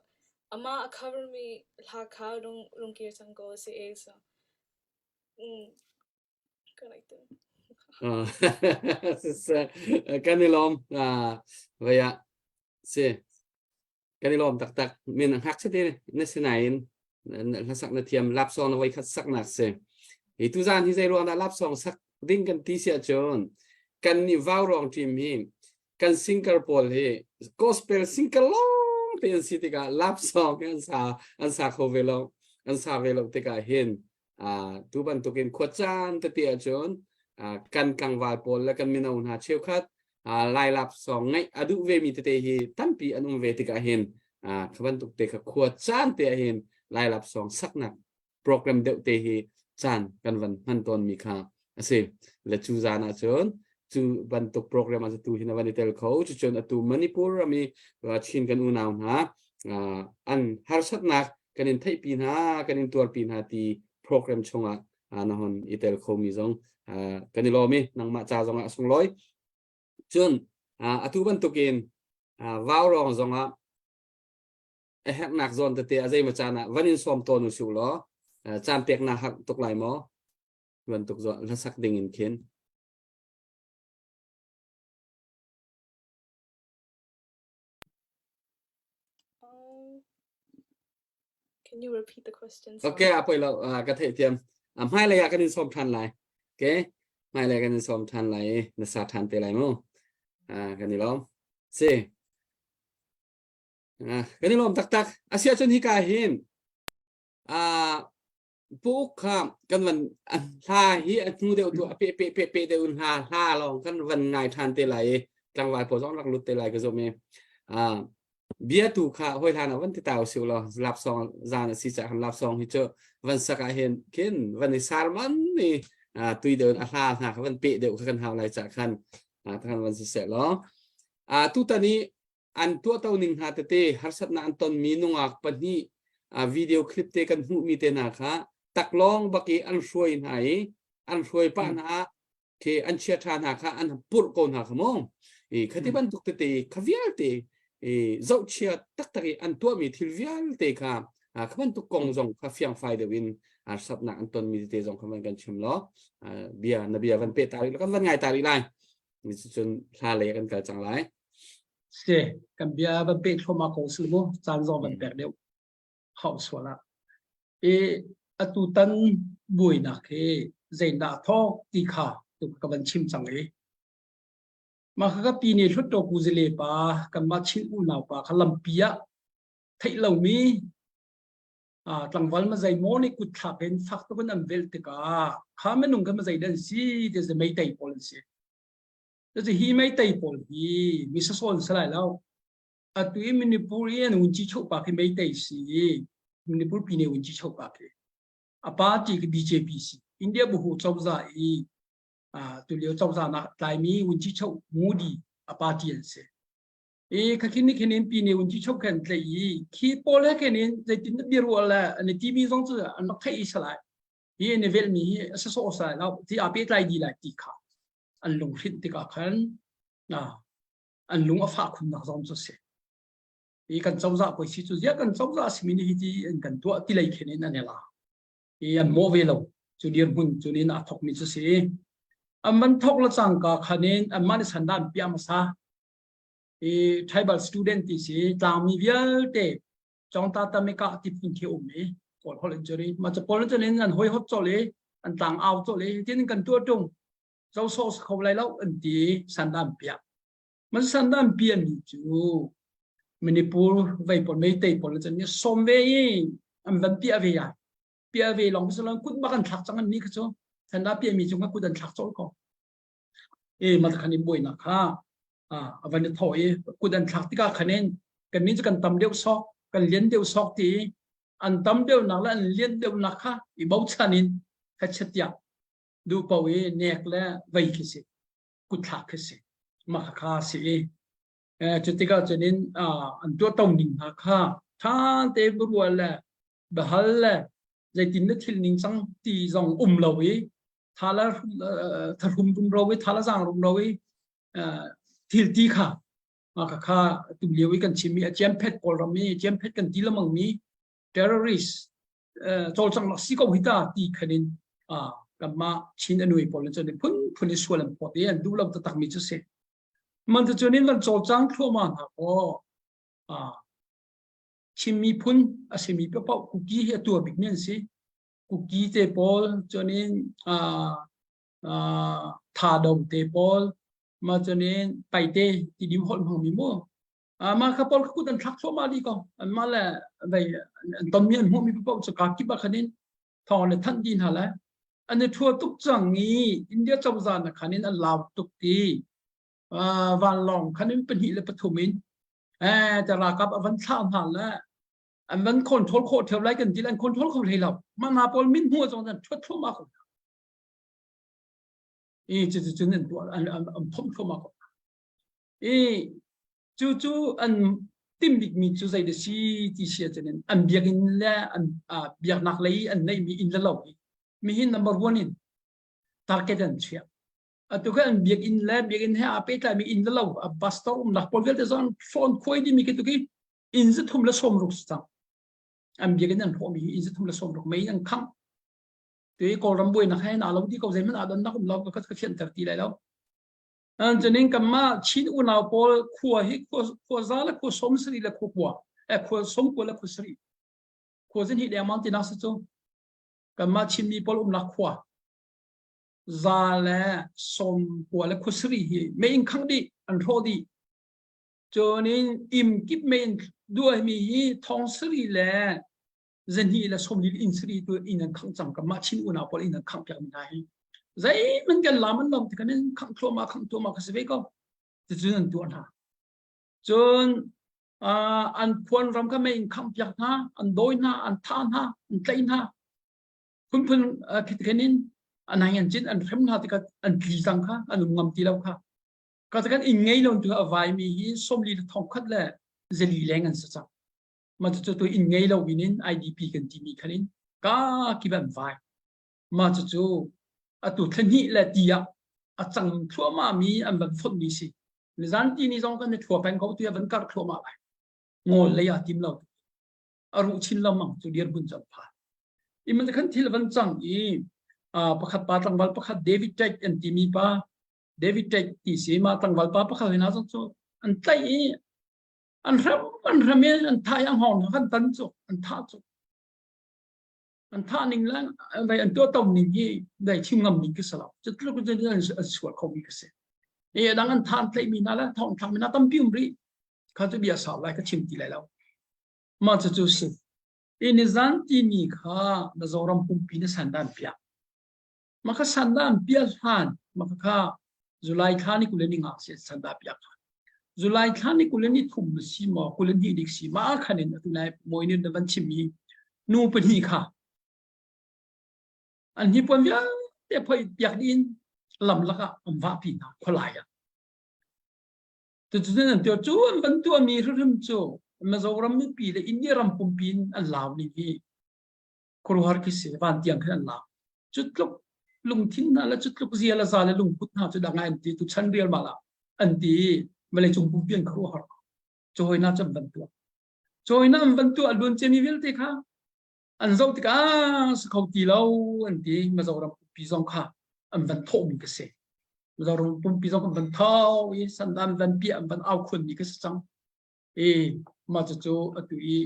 amah a cover mi hla kha rung rung kir cang ko a si i so mm, Kan i lawm. Vei ah si kan i lawm taktak. Min ngakchia te na si nain hlasak na thiam lapsawng na voikhat saknak si. Hi tuzaan hi zei ruang dah lapsawng sak ding kan ti si ahcun kan nih vaurawng team hi kan singer pawl hi gospel singer lawng te an si tikah lapsawng hi an sa an sa kho ve lo an sa ve lo tikah hin tu bantukin khuacaan tete ahcun kan tlangval pawl le kan mino hna cheukhat lailap song ngaih a duh vemi tete hi tampi an um ve tikah hin kha bantuk te kha khua caan te ah hin lailap song saknak program deuh te hi caan kan van hman tawn mi kha a si le cu zan ah cun cu bantuk program ah tu hin a van i tel kho cucun atu Manipur rami Chin kan unau hna an harsatnak kan in theihpi hna kan in tuarpi hna ti program chungah na hon i tel khomi zong kan i lawm i nangmah ca zongah a sunglawi cun atu bantukin vaurawng zongah a herhnak zawn tete a zeimaw caan ah van in sawm tawn u su law caan pek na har tuk lai maw bantuk hlasak ding in khin Um, can you repeat the question? Okay, a poi lo ka theih thiam. Hmailei ah kan in sawm ṭhan lai. Okay, hmailei kan in sawm ṭhan lai i na sa ṭhan te lai mu. Kan i lawm. Si. Kan i lawm taktak. Asiah cun hika hin Pu Uk kha kan van hla hi a hnu deuh tu a pe pe pe pe deuh hla hla lawng kan van ngai ṭhan te lai i tlangval pawl zong rak lut te lai ka zum i. Bia tu kha hoi hlan ah van ti ta usih law lapsong zan a si cah khan lapsong hi cu van sak ah hin khin van i sarman ni tui deuh in a hla hna kha van peh deuh kha kan hau lai cah khan khan van si seh law tutan i an tuahto ning hna tete harsatnak an tonmi nungak pahnih video clip te kan hmuhmi te hna kha taklawng bak i an hruai hna i an hruai pah hna khi an chiaṭha hna kha an purh ko hna kha mu i khati bantuk tete kha vialte i zohchia taktak i an tuahmi thil vialte kha kha bantuk kong zong kha fiangfai deuh in harsatnak an tonmi tete zong kha van kan chim law bia na bia van pe ta rih kan van ngai ta rih lai cun hla lei kan kal cang lai si kan bia van pe thluahmah ko sil mu caan zong van pek deuh hau sual ah i atu tan buainak hi zeidah thawk ti kha tu ka van chim cang i mah kha ka pi nih Hluttaw Kuzile pa kanmah Chin unau pa kha lampi ah theih lomi tlangval mazei maw nih kut thlak in fak tuk in an velh tikah kha minung kha mazei dan si ti si meitei pawl an si. Cucu hi meitei pawl hi mi sasawn si lai lo. Atu i Manipur i an unci choh pa khi meitei si i Manipur pine unci choh pa khi a party khi BJP si. India buhu cozah i tulio cozah nak tlaimi unci choh Modi a party an si. I khakhin ni khin in pine unci choh khan tlai i khi pawl he khin in zeitin na biaruah le an i timi zong cu an rak theih i salai. Hi an i velmi hi a sasawh salai lo ti aa pehtlai di lai ti kha an lunghrinh tikah khan an lung a fah khunnak zong cu si. I kan cozah poi si cu ziah kan cozah simi nih hi ti an kan tuah ti lei khin in an i la. I an mawh ve lo. Cu dirhmun cu nin aa thokmi cu si. An van thok le cangka khan in anmah nih sandah an piah hmasa. I tribal student ti si tlangmi vialte chongta tamika ti phun khi um i kawl holh in curi ma ca pawl cun in an hoi hot chol i an tlang au chol i tin kan tuah tung zo so kho lai lo an ti sandah an piah. Man sandah an piah mi cu Manipur vei pawl Meitei pawl cun ni som ve i an van piah ve ai. Piah ve lawng si lo kut bak an thlak cang an ni kha cu sandah piah mi cung kut an thlak cawlh ko. E ma khan in buainak kha a van i thawh i kut an thlak tikah khan in kan ni cu kan tam deuh sok kan lian deuh sok ti an tam deuhnak le an lian deuhnak kha i bochan in kha duh paoh i nek le vei khi si kutthlak khi si mah kha si i cu tikah cun in an tuahto ning hna kha ṭha te rual le bahal le zeitin na thil ning cang ti zong um lo i thala thahrum rumro i thala zang rumro i thil ti kha mah kha kha tu lio i kan chim i a chiamphet kawlram i chiamphet kan ti lamang mi terrorist cawlcanghnak si ko hi ta ti khan in kanmah Chin anui pawl cun phun phun i sual an phawt i an duh lo taktak mi cu si. Man cu cun in van cawlcang thluahmah hna kaw Chin miphun a simi paoh kuki hi a tuar bikmi an si. Kuki te pawl cun in thado te pawl ma cun in paite ti dim holh hmangmi mu mah kha pawl kut an thlak thluahmah dih ko anmah le vei an tonmi an hmuhmi paoh cu kaa kip ah khan in thawng le thanh dih hna le an i thua tuk cang i India cozah na khan in an lau tuk i vanlawng khan in pahnih le pathum in eh te ralkap a van thlah hna le an van control khawh theo lai kan ti an control kho hlei lo mah hna pawl min hmu zong an thuat thluahmah ko i cu cu cun an tuah an an phomh thluahmah ko I cucu an timh bikmi cu zei dah si ti si ahcun an biakinn le an biaknak lei an neihmi inn le lo hi mihin number one in target an chiah. Atu kha an biakinn le biakinn he aa pehtlaimi inn le lo a pastor umnak pawl vialte zong phone khuai dimi khi tuki inn 360 si cang. An biakinn an hrawhmi hi inn 360 mei an khangh. Tu i Kawlram buainak he naa lo ti ko zeihmanh aa donnak um lo ka ka fianter ti lai lo. Cunin kanmah Chin unau pawl khua hi khua za le khua som sarih le khua kua eh khua som kua le khua sarih khua zin hi dengmang ti nak si cu kanmah Chinmi pawl umnak khua za le som kua le khua sarih hi mei in khang dih an hrawh dih cunin im kip mei in duahmi hi thong sarih le zahnih le sawmli inn sari tu inn an khangh cang kanmah Chin unau pawl inn an khangh piak mi hna hi zeihmanh kan lam an lam ti kan in khangh thluahmah khangh thluahmah ka si ve ko cucun an tuah hna cun. An khuan ram kha mei in khangh piak hna, an dawi hna, an thah hna, an tlaih hna. Phunphun khitkhen in an hang an cin an hrem hna tikah an tli cang kha, an um ngam ti lo kha. Ka kan inn ngei lo tu a vaimi hi 40 le 1000 le zali leng an si cang. Mah cu tu inn ngei lo in IDP kan timi khan in ka kip an vai. Mah cucu atu thlahnih le ti ah a cang thluahmah mi an van fonh mi si. Nizan ti ni zong kan i thua peng ko tu van kar thluahmah lai. Ngawl lei ah tim lo. A ruh chin lengmang cu dirhmun cu an phan. Iman khan thil van cang i pakhat pa tlangval pakhat David Tate an timi pa David Tate ti si ma tlangval pa pakhat hna zong cu an tlaih i an hram an hram i an thah i an hngawng kan tan cu an thah cu an thah ning le dai an tuah tom ning hi dai chim ngam ning ka si lo cu tluk cun an sual kho mi ka si e dang an than tlaih mi na le thong thlak mi na tampi um rih kha cu bia sau lai ka chim ti lai lo ma cu cu si i nizan ti mi kha na zoram pumpi na sandan piak ma kha sandan pia hlan ma kha July thla ni kule ni nga si sanda piak kha July thla ni kule ni thum si maw kule ni dik si ma khan in atu nai moinin na van chim mi nu pahnih kha an hi puan vialte phoi piak ding lam lakah an vah pi hna khualai ah Tucun an tuah cu an van tuah mi hrimhrim cu Mizoram mipi le India ram pumpi in an lau ning hi khuaruahhar khi si van tiang khin an lau. Cu tluk lungthin hna le cu tluk zia le za le lungput hna cu dang an ti tu chan rial ma la an ti vawlei cung pumpi an khuaruahhar cu hoi na cu an van tuah. Cu hoi na an van tuah luan ciami vialte kha an zoh tikah si kho ti lo an ti Mizoram pumpi zong kha an van thawhmi ka si. Mizoram pumpi zong an van tho i sandan van piah an van au khunmi ka si cang. I mah cucu atu i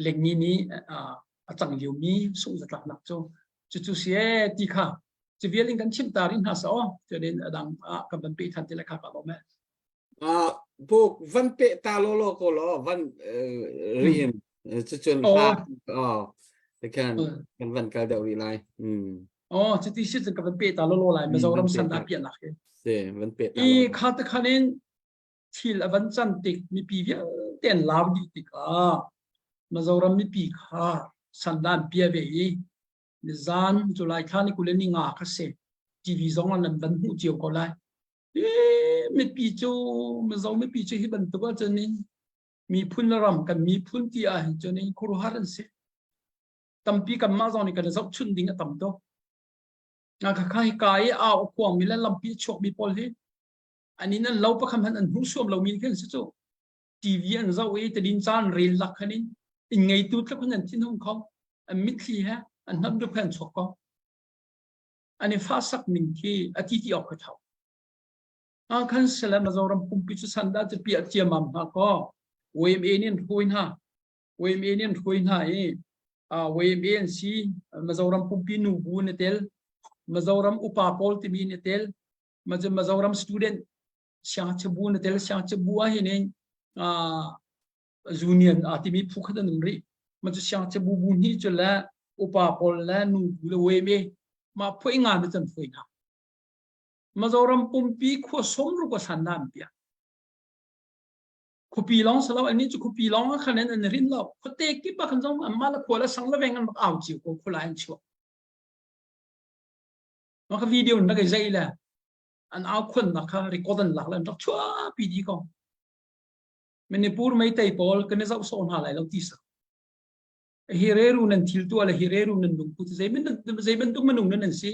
lengni nih a cang liomi sungzatlaknak cu cucu si ee ti kha cu vial in kan chimh ta rih hna sa aw cunin a dang ah kan van peh than ti le kha ka lawm e. Buk van peh ta law law ko law van riin cucun hla oh kan kan van kal deuh rih lai. Oh cuti si cun ka van peh ta law law lai Mizoram san ah piahnak hi. Si van peh ta. I kha te khan in thil a van can tik mipi vialte an lau dih tikah Mizoram mipi kha sandan pia ve i nizan July thla ni 20 ni nga kha si TV zong an van hmuh cio ko lai. Mipi cu Mizo mipi cu hi bantuk ahcun in miphun le ram kan miphun ti ah hin cun in khuaruahhar an si. Tampi kanmah zong nih kan i zohchunh ding a tam tuk. Khakha hi ka i au a khuangmi le lampi a chuakmi pawl hi an inn an lo pakhat hmanh an hmuh suam lomi khi an si cu. TV an zoh i tadin caan rel lak khan in inn ngeitu tluk in an thinhung kho. An mitthli he an hnapduk he an chuak ko. An i fahsak ning khi a ti ti awk ka thau. Ah khan sele Mizoram pumpi cu san dah cu piah ciamam hna kaw YMA nih an hruai hna. YMA nih an hruai hna i YMA an si Mizoram pumpi nu bu ni tel Mizoram upa pawl timi ni tel Mizoram student siangngakchia bu ni tel siangngakchia bu ah hin in union a timi phu khat an um rih. Ma cu siangngakchia bu bu hnih cu le upa pawl le nu bu le YMA mah phuai nga ni can phuai hna. Mizoram pumpi khua sawmruk a san na an piah. Khuapi lawng si lo, annih cu khuapi lawng ah khan an rin lo. Khuate kip ah khan zong anmah le khua le sang le veng an rak au cio ko khulai an chuak. Mah ka video na kai zei le an au khonnak kha record an lak le an rak chuahpi dih ko. Manipur meitei pawl kan i zoh sawh hna lai lo ti sa. Hi reru nan thil tuah le hi reru nan lungput zei zei bantuk minung nan an si.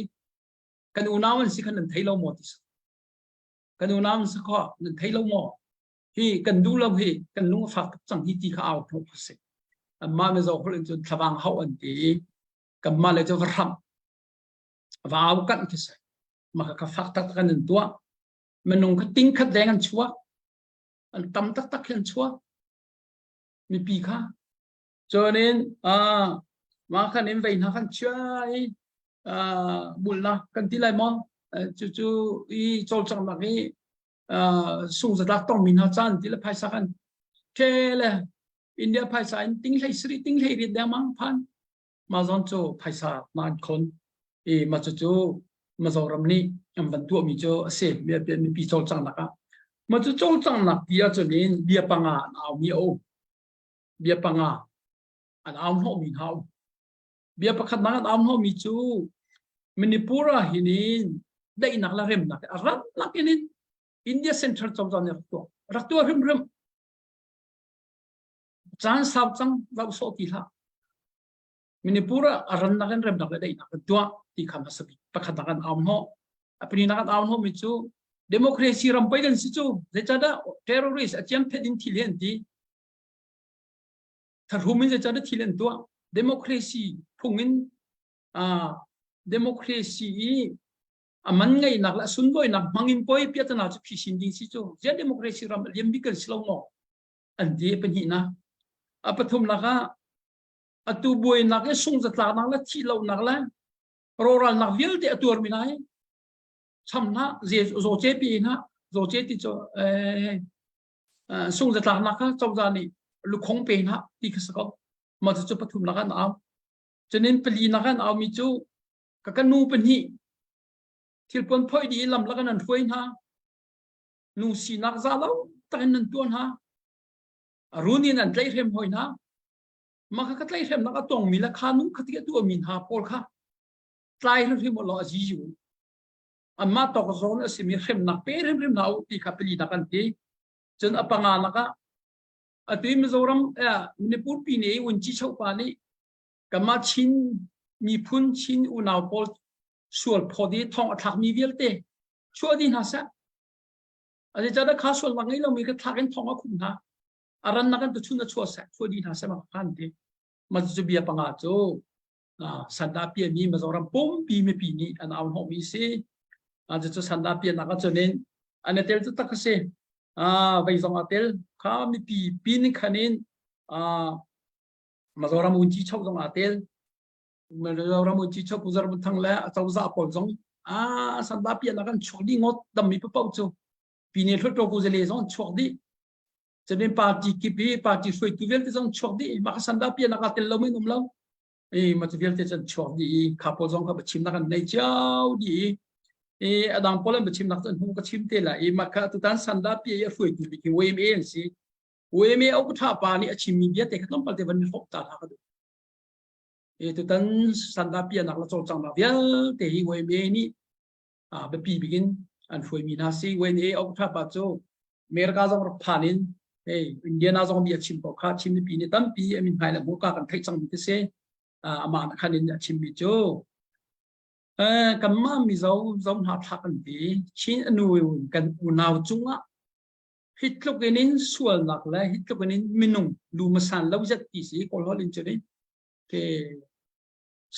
Kan unau an si khan nan thei lo maw ti sa. Kan unau an si kho nan thei lo maw? Hi kan duh lo hi kan lung a fak tuk cang hi ti kha au hnawh kha si. Anmah Mizo holh in cun thlavang hauh an ti i kanmah le cu va hramh va au kanh khi si. Mah kha fak taktak an in tuah. Minung kha ting khat leng an chuak. An tam taktak khi an chuak. Mipi kha. Cunin ah mah khan in vei hna khan chia i bulnak kan ti lai maw? Cucu i cawlcanghnak i sungzatlak tongmi hna caan ti le phaisa kan the le India phaisa in ting hlei sari ting hlei riat dengmang phan ma zon cu phaisa ma an khon i ma cu cu Mizoram nih an van tuahmi cu a si mipi cawlcanghnak ah ma cu cawlcanghnak ti ahcun in bia panga an aumi a um. Bia panga an au hnawhmi hna um. Bia pakhat nak an au hnawhmi cu Manipur ah hin in daihnak le remnak a rat lak in in India Central cozah nih rak tuah. Rak tuah hrimhrim. Caan sau cang rauh sawh ti hlah. Manipur ah a rannak in remnak le daihnak kan tuah ti kha hmasa bik pakhat nak an au hnawh. A pahnih an au hnawhmi cu democracy ram pei kan si cu zeicahdah terrorist a ciam phet in thil hi an ti. Thahrum in zeicahdah thil an tuah. Democracy phung in uh, democracy i a man ngeihnak le a sunlawinak hmang in poi piatana cu phisin ding si cu zian democracy ram a liam bik kan si lo maw an ti pahnihnak a pathumnak ah atu buainak i sungzatlaknak le thihlohnak le rawhralnak vialte a tuarmi hna hi cham hna zawce pi hna zawce ti cu sungzatlaknak kha cozah nih lukhong pe hna ti kha si ko mah cu pathum nak an au cunin pali nak an au mi cu ka ka nu pahnih thilpuan phoi dih lam lak an hruai hna nu sinak za lo takin nan tuah hna run in an tlaihhrem hoi hna mah kha ka tlaihhremnak a tongmi le kha nu kha ti a tuahmi hna pawl kha tlai hrimhrim law a ziu anmah tawk zawn a simi hremnak pe hrimhrim hna u ti kha pali nak an ti cun a panga nak ah atu Mizoram Manipur pi ne Wunci Chopa nih kanmah Chin miphun Chin unau pawl sual phawt i thong a thlakmi vialte chuah dih hna seh Zeicahtiah kha sualnak ngei lomi kha thlak in thong a khum hna. A rannak in tuchun a chuah seh, chuah dih hna seh ma khan ti. Mah cu bia panga cu sanda piami Mizoram pumpi mipi nih an au hnawhmi si. Cucu sanda pianak ahcun in an i tel cu tak a si. Vei zong a tel. Kha mipi pin khan in Mizoram unci choh zong aa tel. Mizoram unci choh Pu Zar Thang le a cozah pawl zong ah sanda pianak an chuak dih ngawt dammi paoh cu pine hluttaw ku zele zong an chuak dih cunin party kip i party hruaitu vialte zong chuak dih mah kha sanda pianak ah tel lo men um lo i mah cu vialte cun chuak dih i kha pawl zong kha biachimnak an nei cio dih i adang pawl an biachimnak cu hnu ka chim te la i mah kha tutan sanda pia i a hruaitu bik hi YMA an si YMA okutha pa nih a chimmi bia te kha tlawmpal te van hrawk ta hna ka duh i tutan sanda pianak le cawlcanghnak vialte hi YMA nih biapi bik in an hruaimi hna si. YMA okutha pa cu America zong rak phan in hey Indiana zong mi a chim ko kha Chin mipi nih tampi a min hmai le hmurka kan theih cangmi ti si. Amah khan in a chimmi cu kanmah Mizo zo hna thlak an ti Chin anu kan unau cungah hi tluk in in sualnak le hi tluk in in minung lumasan lo zet ti si kawl holh in cun ke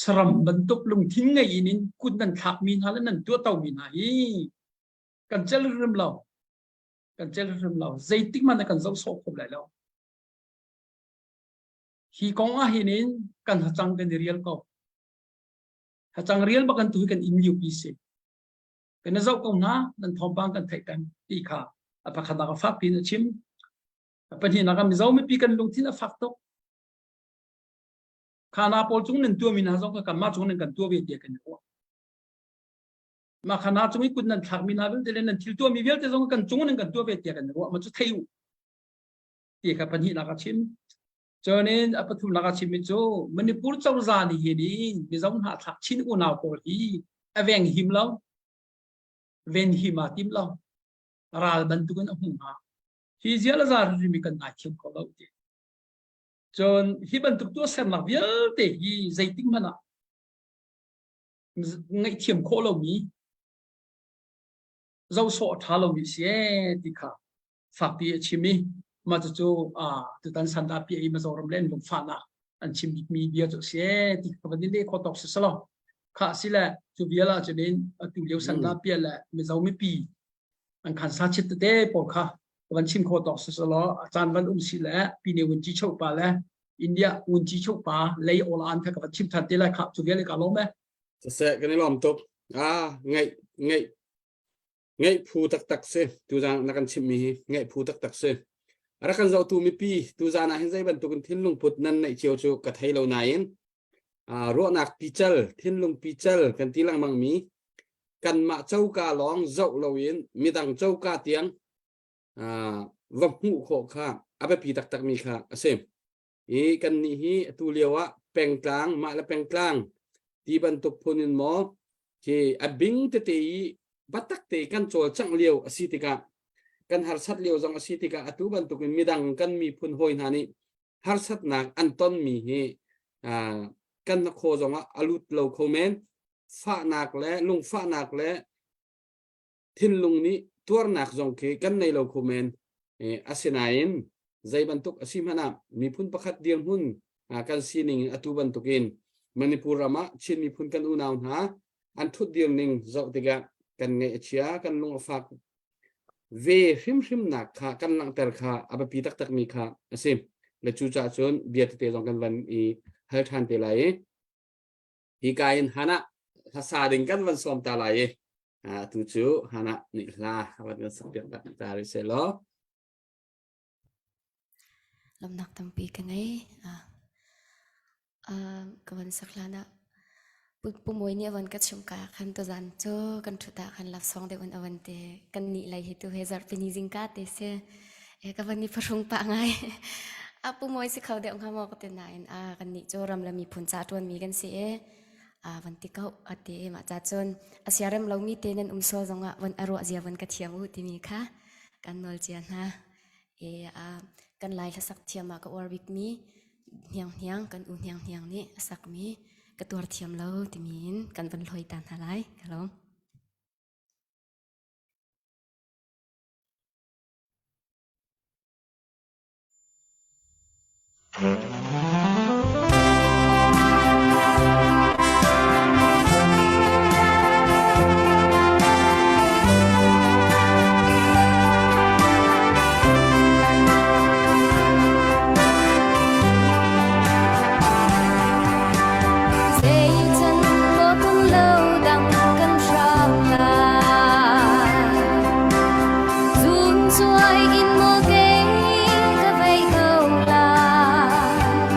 saram bantuk lungthin ngei in in kut nan thlakmi hna le nan tuahto mi hna hi kan cel hrim lo kan cel hrim lo zeitik hmanh kan zoh sawh kho lai lo hi kong ah hin in kan hacang kan i rial ko hacang rial bak kan tu hi kan in liu pi si Kan i zoh ko hna, nan thawngpang kan theih peng ti kha a pakhatnak a fak piin a chim. A pahnihnak ah Mizo mipi kan lungthin a fak tuk. Khana pawl cung nan tuahmi hna zong kha kanmah cung nan kan tuah ve tiah kan i ruah. Mah khana cung i kut nan thlakmi hna vialte le nan thil tuahmi vialte zong kan cung nan kan tuah ve tiah kan i ruah. Mah cu thei u ti kha pahnihnak a chim. Cunin a pathumnak a chimmi cu Manipur cozah nih hin in Mizo hnahthlak Chin unau pawl hi a veng him lo, ven him aa tim lo, ral bantukin a hmu hna. Hi zial a za rimi kan ngaithiam kho lo ti. Cun hi bantuk tuahsernak vialte hi zeitik hmanh ah ngaihthiam khawh lomi zohsawh a ṭha lomi si ee ti kha fakpi a chim i mah cucu tutan sandah piah i Mizoram le an lungfahnak an chim bikmi bia cu a si ee ti ka van in leh khawh tawk si selaw khah si le cu vial ah cun in atu lio sandah piah le Mizo mipi an khan sa chit tete pawl kha van chim khawh tawk si selaw a caan van um si le pine vun ci chopa le India vun ci chopa lei ola an kha ka van chim than te lai kha cu vial ka lawm e Siseh kan i lawm tuk. Ah ngaih ngaih Ngeih phu taktak si. Tuzaan na kan chimhmi hi ngeih phu taktak si. A rak kan zohtu mipi tuzaan ah hin zei bantukin thinlung put nan neih cio cu ka thei lo nain ruahnak pical, thinlung pical kan ti lengmang mi kanmah coka lawng zoh loin midang coka tiang va hmuh khawh kha a biapi taktakmi kha a si. I kan nih hi atu lio ah pengtlang mah le pengtlang ti bantuk phun in maw khi a bing tete i batak te kan cawlcangh lio a si tikah kan harsat lio zong a si tikah atu bantukin midang kan miphun hawi hna nih harsatnak an tonmi hi kan hnakhaw zongah a lut lo kho men. Fahnak le lungfahnak le thinlung nih tuarnak zong khi kan nei lo kho men. Asinain zei bantuk a si hmanh ah miphun pakhat dirhmun kan sining in atu bantukin Manipur ram ah Chin miphun kan unau hna an ṭhutdir ning zoh tikah kan ngaih a chia, kan lung a fak ve hrimhrimnak kha kan langhter kha a biapi taktakmi kha a si. Le cucaah cun bia tete zong kan van i hal ṭhan te lai i hika in Hannah hlasa ding kan van sawm ta lai i atu cu Hannah nih hla a van kan sakpiak ta rih seh law. Lawmhnak tampi ka ngei. Ka van sak hlan ah Pu Mawi nih a van ka chimh ka ah khan tuzaan cu kan ṭhut ah khan laksawng deuh in a van ti. Kan nih lei hi tu he zarhpini zingka te si. Ka van i phahrung pah ngai. A Pu Mawi si kho deuh hnga maw ka ti nain a kan nih cu ram le miphun ca ṭuanmi kan si i a van ti ko a ti i mah ca cun a siarem lomi te nan um sual zongah van a ruah zia van ka thiam u timi kha kan nawl cia hna. I kan Lai hlasak thiam ah ka uar bikmi hniang hniang kan u hniang hniang nih a sakmi ka tuar thiam lo timi in kan van hloi ta hna lai. Hello. Zeican maw tum lo dang kan hram lai Zun cuai in maw kei ka vei ko lai.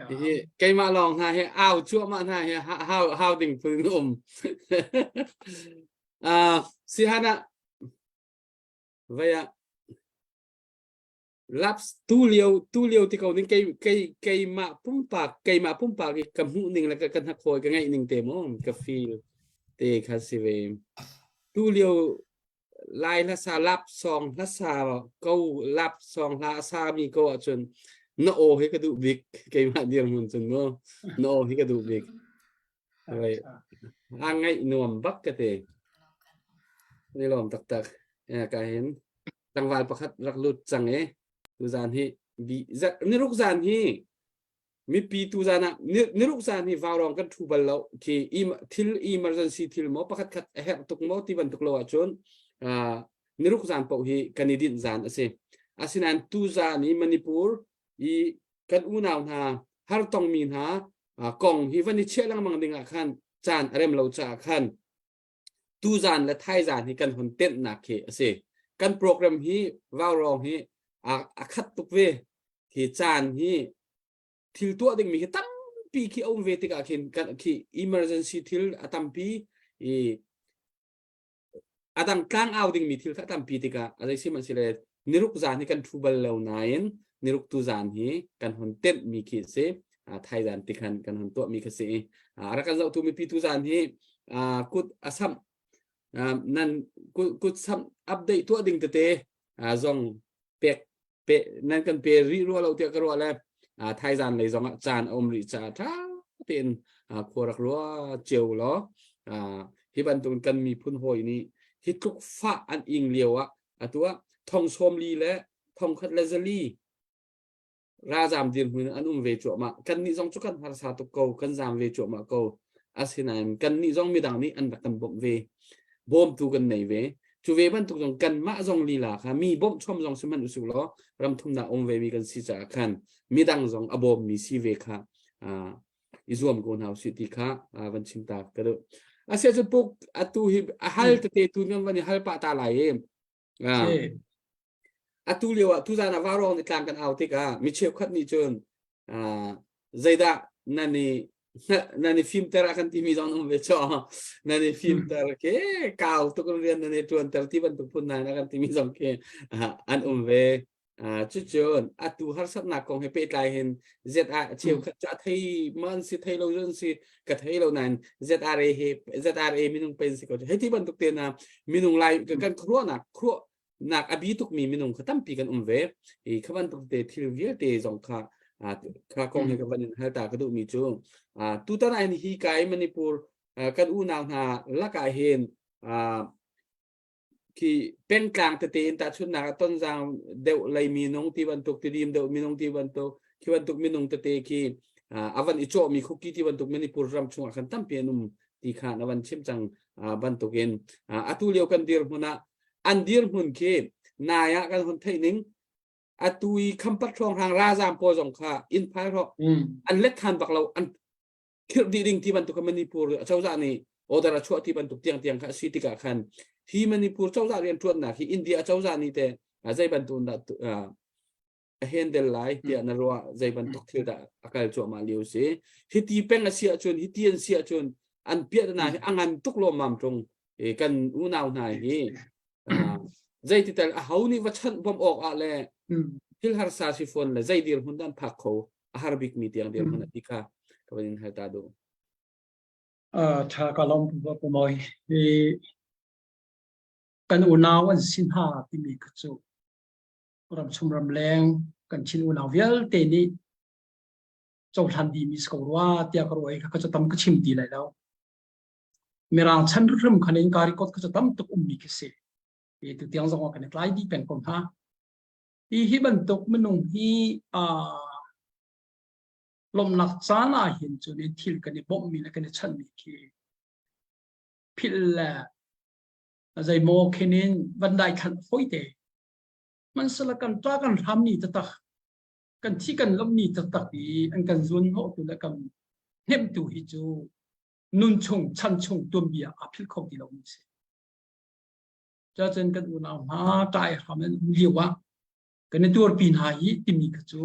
Hihi keimah lawng hna hi au cuahmah hna hi hau hau ding phun um. Uh, sihana vaya laps tu lio tu lio ti ko ning kei kei keimah pumpak keimah pumpak i ka hmuh ning le ka ka hnakhawi ka ngaih ning te mo ka feel te kha si ve tu lio Lai hlasa lap song hlasa ko lap song hla a sa mi ko ahcun na aw hi ka duh bik keimah dirhmun cun mu na aw hi ka duh bik Right. A ngaih nuam bak ka ti. Ni lawm taktak. Ya ka hin tlangval pakhat rak lut cang i tuzan hi bi niruk zan hi mipi tuzan ah niruk zan hi vaurong kan thu bal lo khi thil emergency thil maw pakhat khat a herh tuk maw ti bantuk lo ahcun niruk zan paoh hi kan i dinh zan a si. Asinain tuzan i Manipur i kan unau hna har tongmi hna kong hi van i chiah lengmang ding ah khan caan a rem lo caah khan tuzan le thaizan hi kan hun tenhnak khi a si. Kan program hi vaurong hi a khat tuk ve. Hi caan hi thil tuah dingmi hi tampi khi a um ve tikah khin kan khi emergency thil a tampi i a dang tlang au dingmi thil kha tampi tikah a zei sihmanhsehlaw niruk zan hi kan thu bal lo nain niruk tu zan hi kan hun tenh mi khi si thai zan ti khan kan hun tuah mi kha si a rak kan zohtu mipi tu zan hi kut a samh nan kut samh update tuah ding tete zong pek pe nan kan pe rih rua lo tiah ka ruah le thaizan lei zong ah caan a um rih caah ṭha tein khua rak rua cio law hi bantuk kan miphun hawi nih hi tluk fah an ing lio ah atu ah thong sawm li le thong khat le zali ralzam dirhmun an um ve cuahmah kannih zong cu kan harsa tuk ko kan zam ve cuahmah ko asinain kannih zong midang nih an rak kan bawmh ve bawmtu kan nei ve cu ve bantuk zong kanmah zong lila kha mi bawmh chom zong si hmanh usih law ram thumnak um ve mi kan si caah khan midang zong a bawm mi si ve kha i zuam ko hna usih ti kha van chim ta ka duh asia cu puk atu hi a hal tete tu nan van i hal pah ta lai i Atu lio ah tuzaan ah vaurawng nih tlang kan au tikah mi cheukhat nih cun zeidah nan i nan i fimter a kan timi zong um ve chaw nan i fimter ke kau tuk rian nan i tuanter ti bantuk phun hna na kan timi zong khi an um ve cucun atu harsatnak kong he pehtlai hin ZR cheukhat cu a thei man si thei lo zon si ka thei lo nain ZRA he ZRA minung pen si ko hei ti bantuk te na minung lai kan khuaruahnak khuaruah nak a bi tukmi minung kha tampi kan um ve i kha bantuk te thil vialte zong kha kha kong he ka van in hal ta ka duhmi cu tutan ah hin hi kai Manipur kan unau hna lakah hin khi pengtlang tete in tahchunhnak ah tonzang deuh lei minung ti bantuk tidim deuh minung ti bantuk khi bantuk minung tete khi a van i cawhmi khuki ti bantuk Manipur ram chungah khan tampi an um ti kha na van chim cang bantukin atu lio kan dirhmun ah an dirhmun khi nai ah kan hun theih ning atu i khampat hrawnghrang ralzaam pawl zong kha inn phai hrawk an let than bak lo an khirh dih ding ti bantuk kha Manipur cozah nih order a chuah ti bantuk tiang tiang kha a si tikah khan hi Manipur cozah rian ṭuannak hi India cozah nih te zei bantuk dah a handle lai tiah na ruah zei bantuk thil dah a kal cuahmah lio si hiti peng a si ahcun hiti an si ahcun an piahtana hi a ngan tuk lawmmam ṭung kan unau hna hi zeiti tal a ho nih va chanh bawmh awk ah le thil harsa si fawn le zei dirhmun dah an phak kho a har bikmi tiang dirhmun a ti kha ka van in hal ta duh. Tha ka lawm pu Mawi. Kan unau an si hna timi kha cu ramchung ramleng kan Chin unau vialte nih cohlan dihmi si ko rua tiah ka ruah i kha cu tam ka chim ti lai lo. Mirang chan hrim khan in ka record kha cu tam tuk ummi khi si. I tu tiang zong ah kan i tlai dih peng ko hna. Hi hi bantuk minung hi uh, lawmhnak caan ah hin cun in thil kan i bawmhmi le kan i chanhmi khi philh le zeimaw khin in van dai thlanh fawi te. Hmanhsehla kan ṭa kan hram ni taktak, kan thi kan lawmh ni taktak i an kan zuan hnawhtu le kan hnemhtu hi cu nun chung chan chung tuanbia aa philh kho ti lomi a si. Cuacun kan unau hna ṭai hram an um lio ah kan i tuarpi hna hi timi kha cu.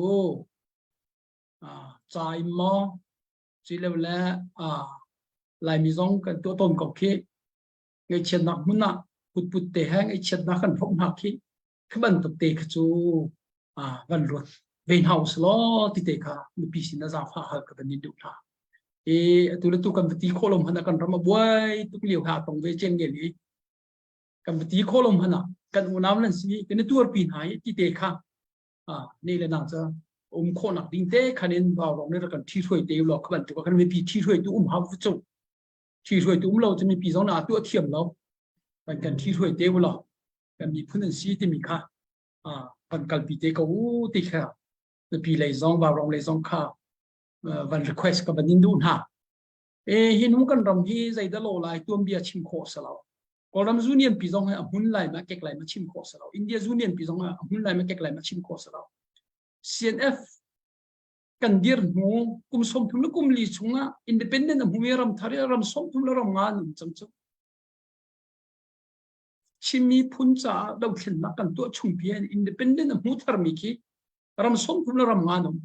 Ca in maw cilo le Laimi zong kan tuah tawn ko khi. Ngaihchiatnak hmun ah kutput te he ngaihchiatnak kan hrawmh hna khi khi bantuk te kha cu van ruat ve hna usih law ti te kha mipi sin ah zaangfah hal ka van in duh hna. I atu le tu kan va ti khawh lo hmanh ah kan ram a buai tuk lio ha tong ve ceng ngel i kan va ti khawh lo hmanh ah kan unau nan si kan i tuarpi hna i ti te kha ne le nang ca um khawhnak ding te khan in vau rong nih kan thi hruai te law kha bantuk kan mipi thi hruai tu um hau cu thi hruai tu um lo cu mipi zong na tuah thiam lo kan kan thi hruai te u law kan miphun an si timi kha kan kalpi te ko u ti kha mipi lei zong vau rong lei zong kha van request ka van in duh hna e hi nu kan ram hi zeidah lo lai tuam bia chim khawh sa lo Kawlram Union pi zong hi a hmun lai ma kek lai ma chim khawh sa lo. India Union pi zong a hmun lai ma kek lai ma chim khawh sa lo. CNF kan dir hnu kum 30 le kum li chungah independent a hmumi ram thar ram 30 le ram nga nun cang cu. Chinmi phun caah dothlennak kan tuah chung pi independent a hmu tharmi khi ram 30 le ram nga num.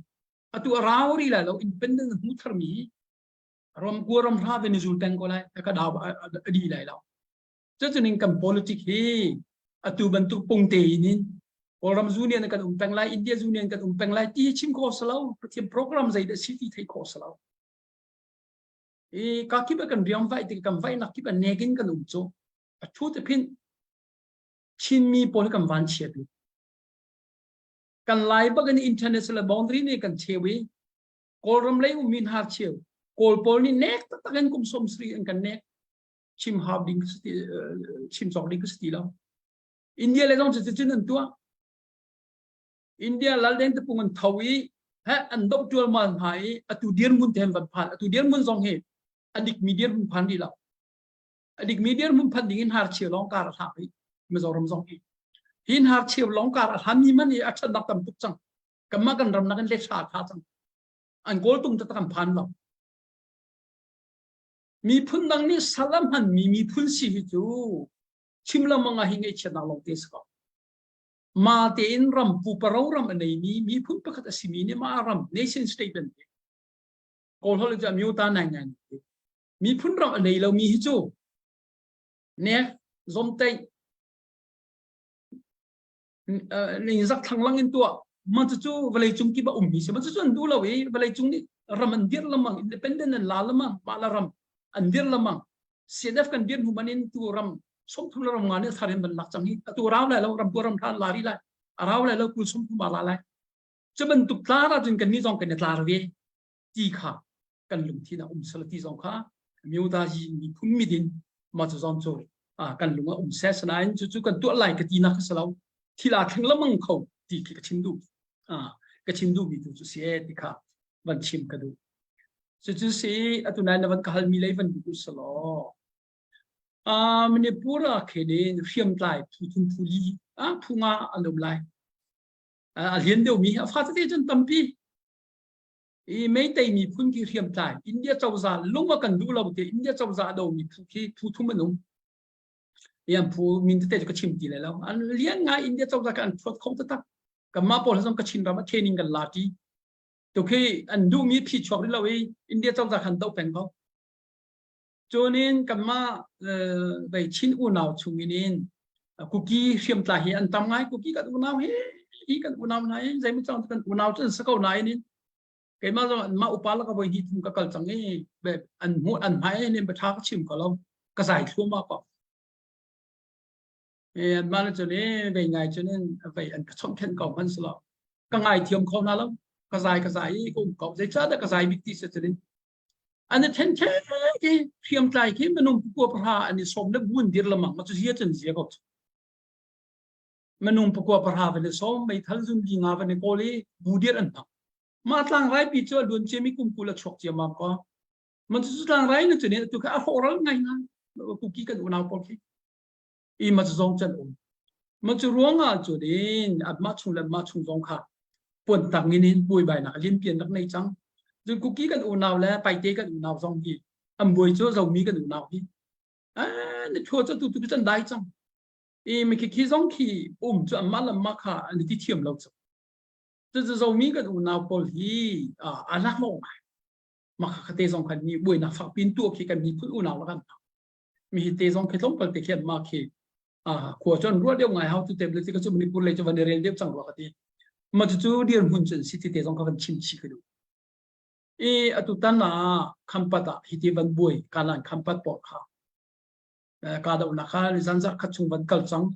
Atu a rau ri lai lo independent a hmu tharmi hi ram kua ram hra ve zul peng ko lai ka dau a di lai lo cucuning kan politic hi atu bantuk pungte in in Kawlram union kan um peng lai India union kan um peng lai ti chim kho salo Pathian program zei dah si ti thei kho salo i ka kip kan riam vai ti kan vai nak kip a nekin kan um chu a thu te phin Chinmi pawl kan van chia bi kan lai bakin international boundary ne kan chewi Kawlram lei ummi hna cheu Kawl pawl nih nek taktak in kum 70 an kan nek chim hau ding chim cawk ding ka si ti lo India le zong cu cun an tuah India lalden tapung an tho i he an doh tualmal hna i atu dirhmun te van phan atu dirhmun zong hi a dik mi dirhmun phan rih lo a dik mi dirhmun phan ding in har cheu lawng kar a hlang i Mizoram zong hi hin har cheu lawng kar a hlan mi man i a thatnak tam tuk cang kanmah kan ram nakin let tha tha cang an kawl tung taktak an phan lo miphun dang nih sal a hmanmi miphun si hi cu chim lamang ah hi ngaihchiatnak lawng te si ko ma tein ram puparo ram a neimi miphun pakhat a simi nih mah ram nation state an ti kawl holh cu amyota nai ngai miphun ram a nei lomi hi cu nek zomteih ning zak thlang in tuah man cu vawlei cung kip a ummi si man cu an duh lo i vawlei cung nih ram an dir lamang independent an la lamang mah la ram an dir lamang CNF kan dir hnu man in tu ram 30 la ram nga nih thar in ban lak cang hi atu rau lai lo ram pu ram than la ri lai a rau lai lo kul 30 ma la lai cu bantuk tlar ahcun kan nih zong kan i tlar ve ti kha kan lungthin ah um sal ti zong kha myoda yi miphun midin ma cu zong cu kan lung ah um se sanain cu cu kan tuah lai ka ti nak ka lo thil aa thleng lamang kho ti khi ka chim duh ka chim duh mi tu cu si e ti kha van chim ka duh cu cu si atu nai na van ka hal mi lei van duh salo Manipur ah khin hriamtlai phu thum phu li phu nga an um lai a lian deuh mi a fa tete cun tampi I Meitei miphun khi hriamtlai India cozah lung a kan duh lo te India cozah a domi phu khi phu thum an um. Ian phu min tete cu ka chim ti lai lo. An lian ngai India cozah ka an thuat kho taktak. Kanmah pawl zong Kachin ram a training kan la ṭi. Tu khi an duhmi phi chuak rih lo i India cozah khan doh peng ko. Cunin kanmah vei Chin unau chungin in Kuki hriamtlai hi an tam ngai. Kuki kan unau hi hi kan unau hna hi zeimaw cang kan unau cu an si ko nain in keimah zong anmah upa laka voi hnih thum ka kal cang i an hmuh an hmai in bia ṭha ka chim ko lo ka zai thluahmah ko. Anmah le cun i vei ngai cun in vei an ka chawmhkhenh ko hmanh silo ka ngai thiam kho hna lo ka zai ka zai i ka um ko zeicahdah ka zai bik ti si cun in An i then khi hriamtlai khi minung pakua pahra an i sawm le buin dir lamang ma cu zia cun zia ko cu. Minung pakua pahra van i sawm meithal zun li nga van i kawl i bu dir an hmang. Mah tlangrai pi cu a luan ciami kum 20 a chuak ciammam ko. Man cu tlangrai na cun atu kha a hrawhral ngai ngai kuki kan unau pawl khi. I ma cu zong can um. Ma cu ruangah cun in anmah chung le anmah chung zong kha puan tang in in buaibainak limpian rak nei cang. Cun kuki kan unau le paite kan unau zong hi an buai cu zomi kan unau hi ah na thua cu tu tu can dai cang. I mi khi khi zong khi um cu anmah le anmah kha an ti thiam lo cu. Cucu Zomi kan unau pawl hi a laklawh ngai. Mah kha te zong khan mi buainak fak pin tuah khi kan miphun unau la kan mi hi te zong khi tlawmpal te khian ma khi khua cu an ruah deuh ngai hau tu te le cu Manipur lei cu van i rel deuh cang rua ka ti. Ma cucu dirhmun cun si ti te zong ka van chim chih ka duh. I atu tan ah Khampat ah hiti van buai kalan Khampat pawl kha kahdohnak kha zan zarh khat chung van kal cang.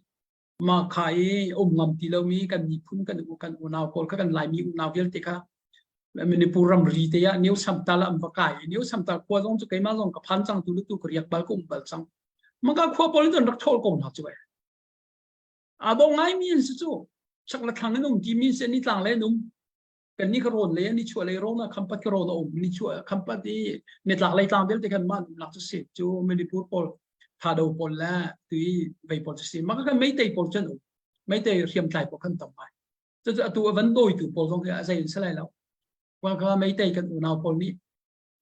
Mah kha i um ngam ti lomi kan miphun kan kan unau pawl kha kan Laimi unau vialte kha Manipur ramri te ah New Samtal an va kai i New Samtal khua zong cu keimah zong ka phan cang tu lu tu ka riak bal ka um bal cang. Maka khua pawl in rak ṭhawl ko hna cu ai. Aa dawh ngaimi an si cu. Chak le thlang in um timi si ni tlang le an um. Kan ni ka rawn le ni chuah lei rawn ah Khampat ka rawn a um ni chuah Khampat i nitlak lei tlang vialte khan mah umnak cu si cu Manipur pawl Thado pawl le tui vei pawl cu si mah kan meitei pawl cu an um meitei hriamtlai pawl khan tam ngai cucu atu a van dawitu pawl zong hi a zei in si lai lo kha meitei kan unau pawl nih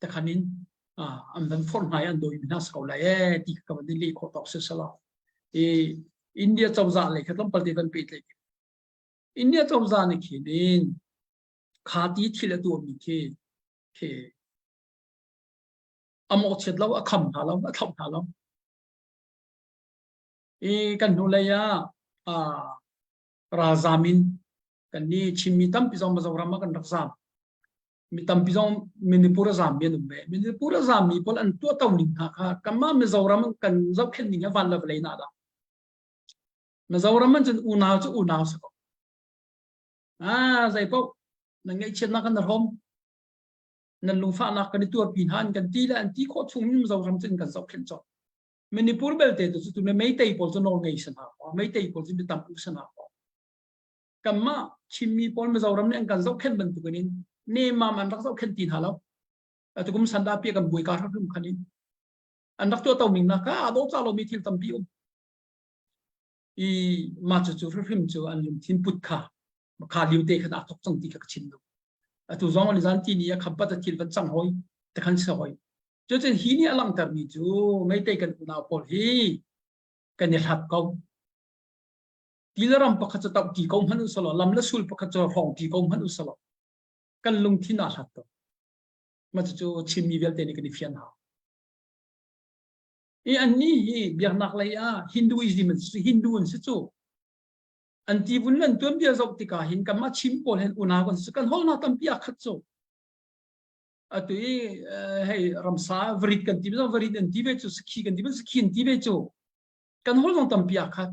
takhan in an van forh hna i an dawi mi hna si ko lai ee ti ka van in leh khawh tawk si selaw i India cozah lei kha tlawmpal te van pehtlaih India cozah nih khin in kha ti thil a tuahmi khi khi a mawhchiat lo, a kham hna lo, a thlauh hna lo. I kan hnulei ah uh, ralzam in kan ni Chinmi tampi zong Mizoram ah kan rak zam. Mi tampi zong Manipur a zam mi an um ve. Manipur a zam mi pawl an tuahto ning hna kha kanmah Mizoram kan zohkhenh ning a van le vawlei na dah. Mizoram an cun unau cu unau si ko. Ah, zei paoh nan ngaihchiatnak kan hrawm. Nan lungfahnak kan i tuarpi hna an kan ti le an ti khawh chung in Mizoram cun kan zohkhenh cawk. Manipur belte tu cu tu Meitei pawl cu nawl ngei san hau. Meitei pawl cu mi tam u san hau. Kanmah Chinmi pawl Mizoram nih an kan zohkhenh bantukin in nemam an rak zohkhenh ti hna lo. Atukum sanda pia kan buai ka hram khan in an rak tuah to ning na ka a dawh ca lomi thil tampi um. I mah cucu hrimhrim cu an lungthin put kha kha liu te khan aa thok cang ti kha ka chim duh. Atu zong an zan ti ni a khampat a thil van cang hoi te khan si hoi. Cucun hi nih a langhtermi cu Meitei kan unau pawl hi kan i hlat ko. Ti le ram pakhat cu toh ti ko hmanh u selaw lam le sul pakhat cu hrawng ti ko hmanh u selaw kan lungthin aa hlat ko. Mah cucu Chinmi vialte nih kan i fian hau. I annih hi biaknak lei ah Hinduism an si Hindu an si cu. An ti vun an tuanbia zoh tikah hin kanmah Chin pawl hin unau kan si kan holh hna tampi aa khat cu. Atu i hei ramsa varit kan ti zong varit an ti ve cu sakhi kan ti ve sakhi an ti ve cu. Kan holh zong tampi aa khat.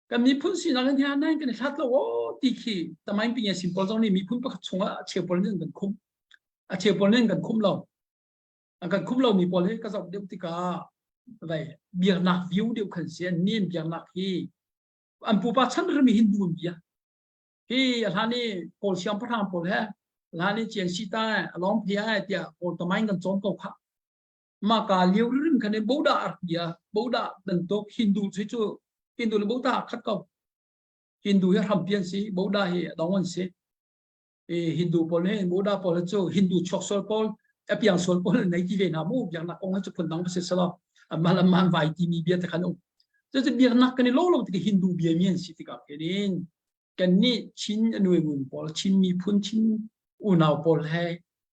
Kan miphun sinak in hian nain kan i hlat lo aw ti khi tamain pinge sim pawl zong nih miphun pakhat chungah a cheu pawl nih an kan khum. A cheu pawl nih an kan khum lo. An kan khum lomi pawl hi ka zoh deuh tikah vai biaknak view deuh khan si an ni an biaknak hi an pupa chan rimi Hindu an bia hi a hlan i Kawl siangpahrang pawl he hlan i Chian Si ta a long phi ai tiah Kawl tamain kan cawn ko kha ma ka liu rim khan in Buddha ar bia Buddha bantuk Hindu cu cu Hindu le Buddha khat ko Hindu hi hrampi an si Buddha hi dong an si Hindu pawl nih Buddha pawl cu Hindu chuak sual pawl a piang sual pawl nei ti ve hna mu biaknak kong cu phun dang si selo amal aman vai ti mi bia te khan um cu biaknak kan i lo lo tik Hindu bia mi an si tikah khin kan nih Chin anuai ngun pawl Chin miphun Chin unau pawl he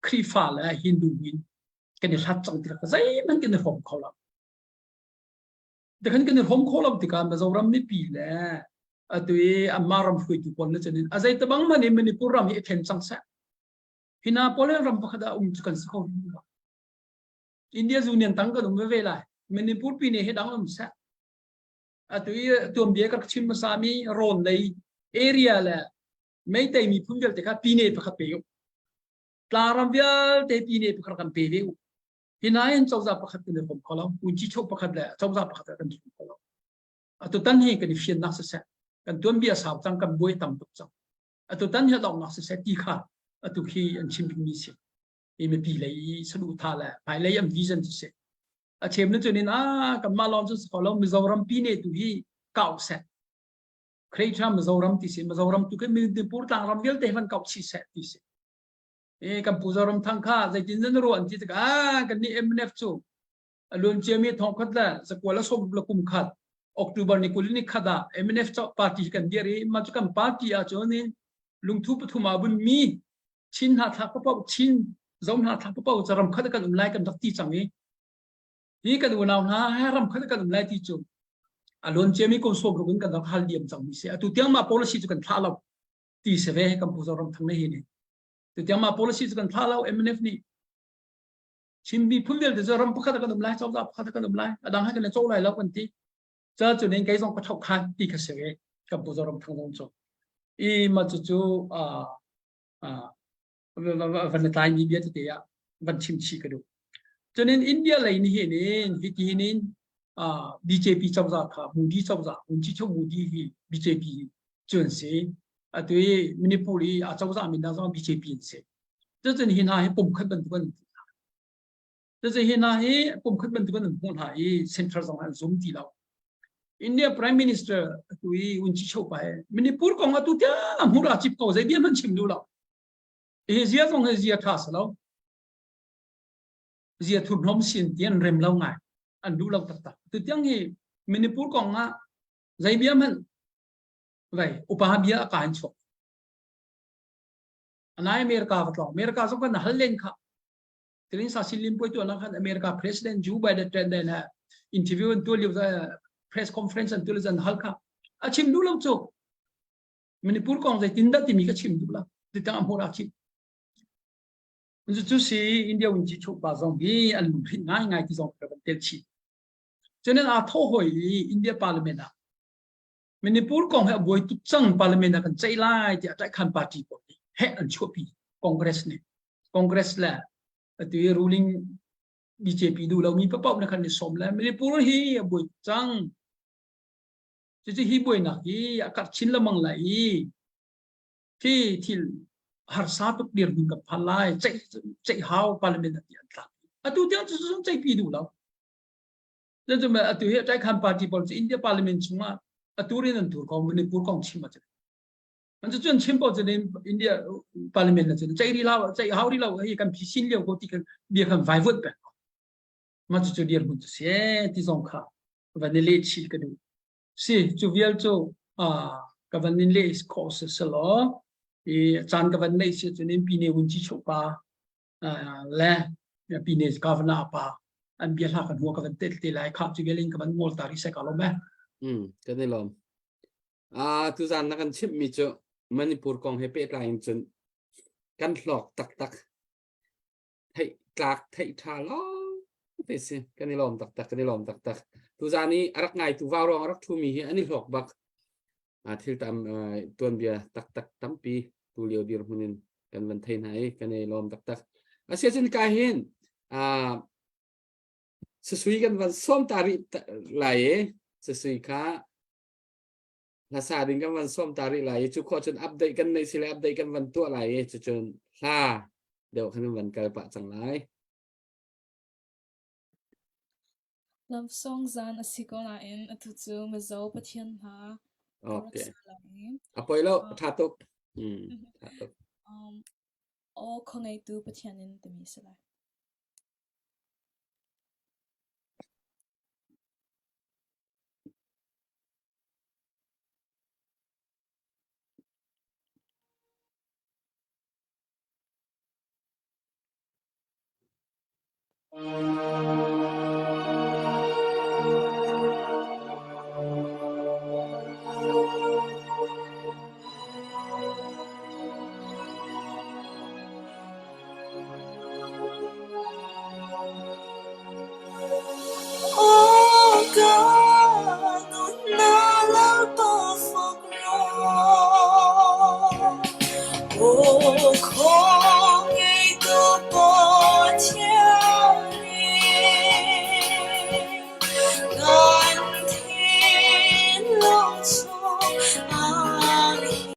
Khrihfa le Hindu min kan i hlat cang tikah zeihmanh kan i hrawm kho lo Tikhan kan i hrawm khawh lo tikah Mizoram mipi le atu i anmah ram hruaitu pawl nih cun a zei te bang hmanh in Manipur ram hi i then cang seh. Hi hna pawl hi ram pakhat ah um cu kan si kho lo. India Union tang kan um veve lai. Manipur pi nih hi dang um seh. Atu i tuanbia ka chim hmasa mi rawn lei area le Meitei miphun vialte kha pine pakhat pe u. Tlangram vialte pine pakhat kan pe ve u. Hi nain cozah pakhat kan i hrawm kho lo. Kunci cho pakhat le cozah pakhat kan hrawm kho lo. Atu tan hi kan i fiannak siseh, kan tuanbia sau cang, kan buai tam tuk cang. Atu tan hi a donghnak siseh ti kha atu khi an chim dingmi si. I mipi lei i saduhthah le hmailei an vision siseh. A chem na cun in ah kanmah lawng cu si kho lo Mizoram pi ne tu hi kau seh. Creator Mizoram ti si Mizoram tu khi Manipur tlangram vialte van kau chih seh ti si. E kan pu Zoram Thang kha zeitin nan ruah an ti tikah ah kan nih MNF cu a luan ciami thongkhat le zakua le som le kum khat October ni 20 ni khat ah MNF party kan dir i mah cu kan party ah cun in. Lungthu pathum ah bun mi Chin hna thlak paoh Chin Zo hna thlak paoh cu ram khat kan um lai kan rak ti cang i hi kan unau hna he ram khat kan um lai ti cu a luan ciami kum sawm ruk in kan rak hal diam cang mi si atu tiang mah policy cu kan thlah lo ti si ve kan pu Zoram Thang ne hi ni tu tiang mah policy cu kan thlah lo MNF nih Chin miphun vialte cu ram pakhat kan um lai cozah pakhat kan um lai adang he kan i cawh lai lo kan ti ca cu ning kei zong ka thok khan ti kha si ve kan pu Zoram Thang zong cu i ma cu cu van na tlai mi bia tete ah van chim chih ka duh. Cunin India lei nih hin in hiti hin in BJP cozah kha Modi cozah Unchi Cho Modi hi BJP cu an si. Atu i Manipur i a cozah min zong BJP an si. Cucun hi hna hi pumkhat bantuk an hmuh hna. Cucun hi hna hi pumkhat bantuk an hmuh hna i central zong an zum ti lo. India Prime Minister atu i Unchi Cho pa hi Manipur kong atu tiang a hmur a cip ko zei bia hmanh chim duh lo. Hi zia zong hi zia tha si lo. Zia thurhnawm sin ti an rem lo ngai. An duh lo taktak. Tu tiang hi Manipur kong ah zei bia hmanh vai upa bia a ka in chuak. Anai America va tlawng. America zong kan hal len kha. Tilin sa sin lim poi tu na khan America President Joe Biden ten den ha interview an tu liu press conference an tu le zan hal kha. A chim duh lo chu. Manipur kong zei tin dah timi ka chim duh lo. Ti tang amhur a chim. Cu si India un chi chu pa zong hi an lunghrinh ngai ngai ti zong ka van tel chih. Cunin aa tho hoi i India parliament ah Manipur kong he a buai tuk cang parliament ah kan ceih lai tiah Ṭaihkhan party pawl nih heh an chuahpi Congress nih Congress le atu i ruling BJP duh lomi paoh na khan i sawm le Manipur hi a buai tuk cang cucu hi buainak hi a karh chin lengmang lai i khi thil harsa tuk dirhmun kan phan lai ceih ceih hau parliament ah ti an tlak atu tiang cu zong ceihpi duh lo Cun atu hi Ṭaikhan party pawl cu India parliament chungah atu rin an tur ko Manipur kong chim a An cu cun chim paoh cun India parliament na cun ceih ri lo ceih hau ri lo hi kan phisin lio ko ti kan bia kan vaivuanh peng ko. Mah cucu dirhmun cu si ti zong kha van i leh chih ka duh. Si cu vial cu ka van in leh khawh si selaw i caan ka van neih si cun in pine vun ci chuh pa le pine governor pa an bia hla kan hua ka van tel te lai kha cu vial in ka van ngol ta ri se ka lom eh. Mm, kan i lawm. Ah tuzan na kan chimh mi cu Manipur kong he pehtlai in cun kan hlawk taktak. Theih tlak theih ṭha lawng te si. Kan i lawm taktak, kan i lawm taktak. Tuzan i a rak ngaitu vaurawng a rak ṭhumi hi an i hlawk bak. Thil tam tuanbia taktak tampi tu lio dirhmun in kan van thei hna i kan i lawm taktak. Asiacun ka hin Sasui kan van sawm ta rih lai i Sasui kha hlasa ding kan van sawm ta rih lai i cu khawh cun update kan neih si le update kan van tuah lai i cucun hla deuh khan kan van kal pah cang lai. Love song zan a si ko nain atu cu Mizo Pathian hla ka rak Okay. sa lai. A poi lo, tha tuk. Mm, tha tuk. Um, aw khuangeitu Pathian in timi si lai.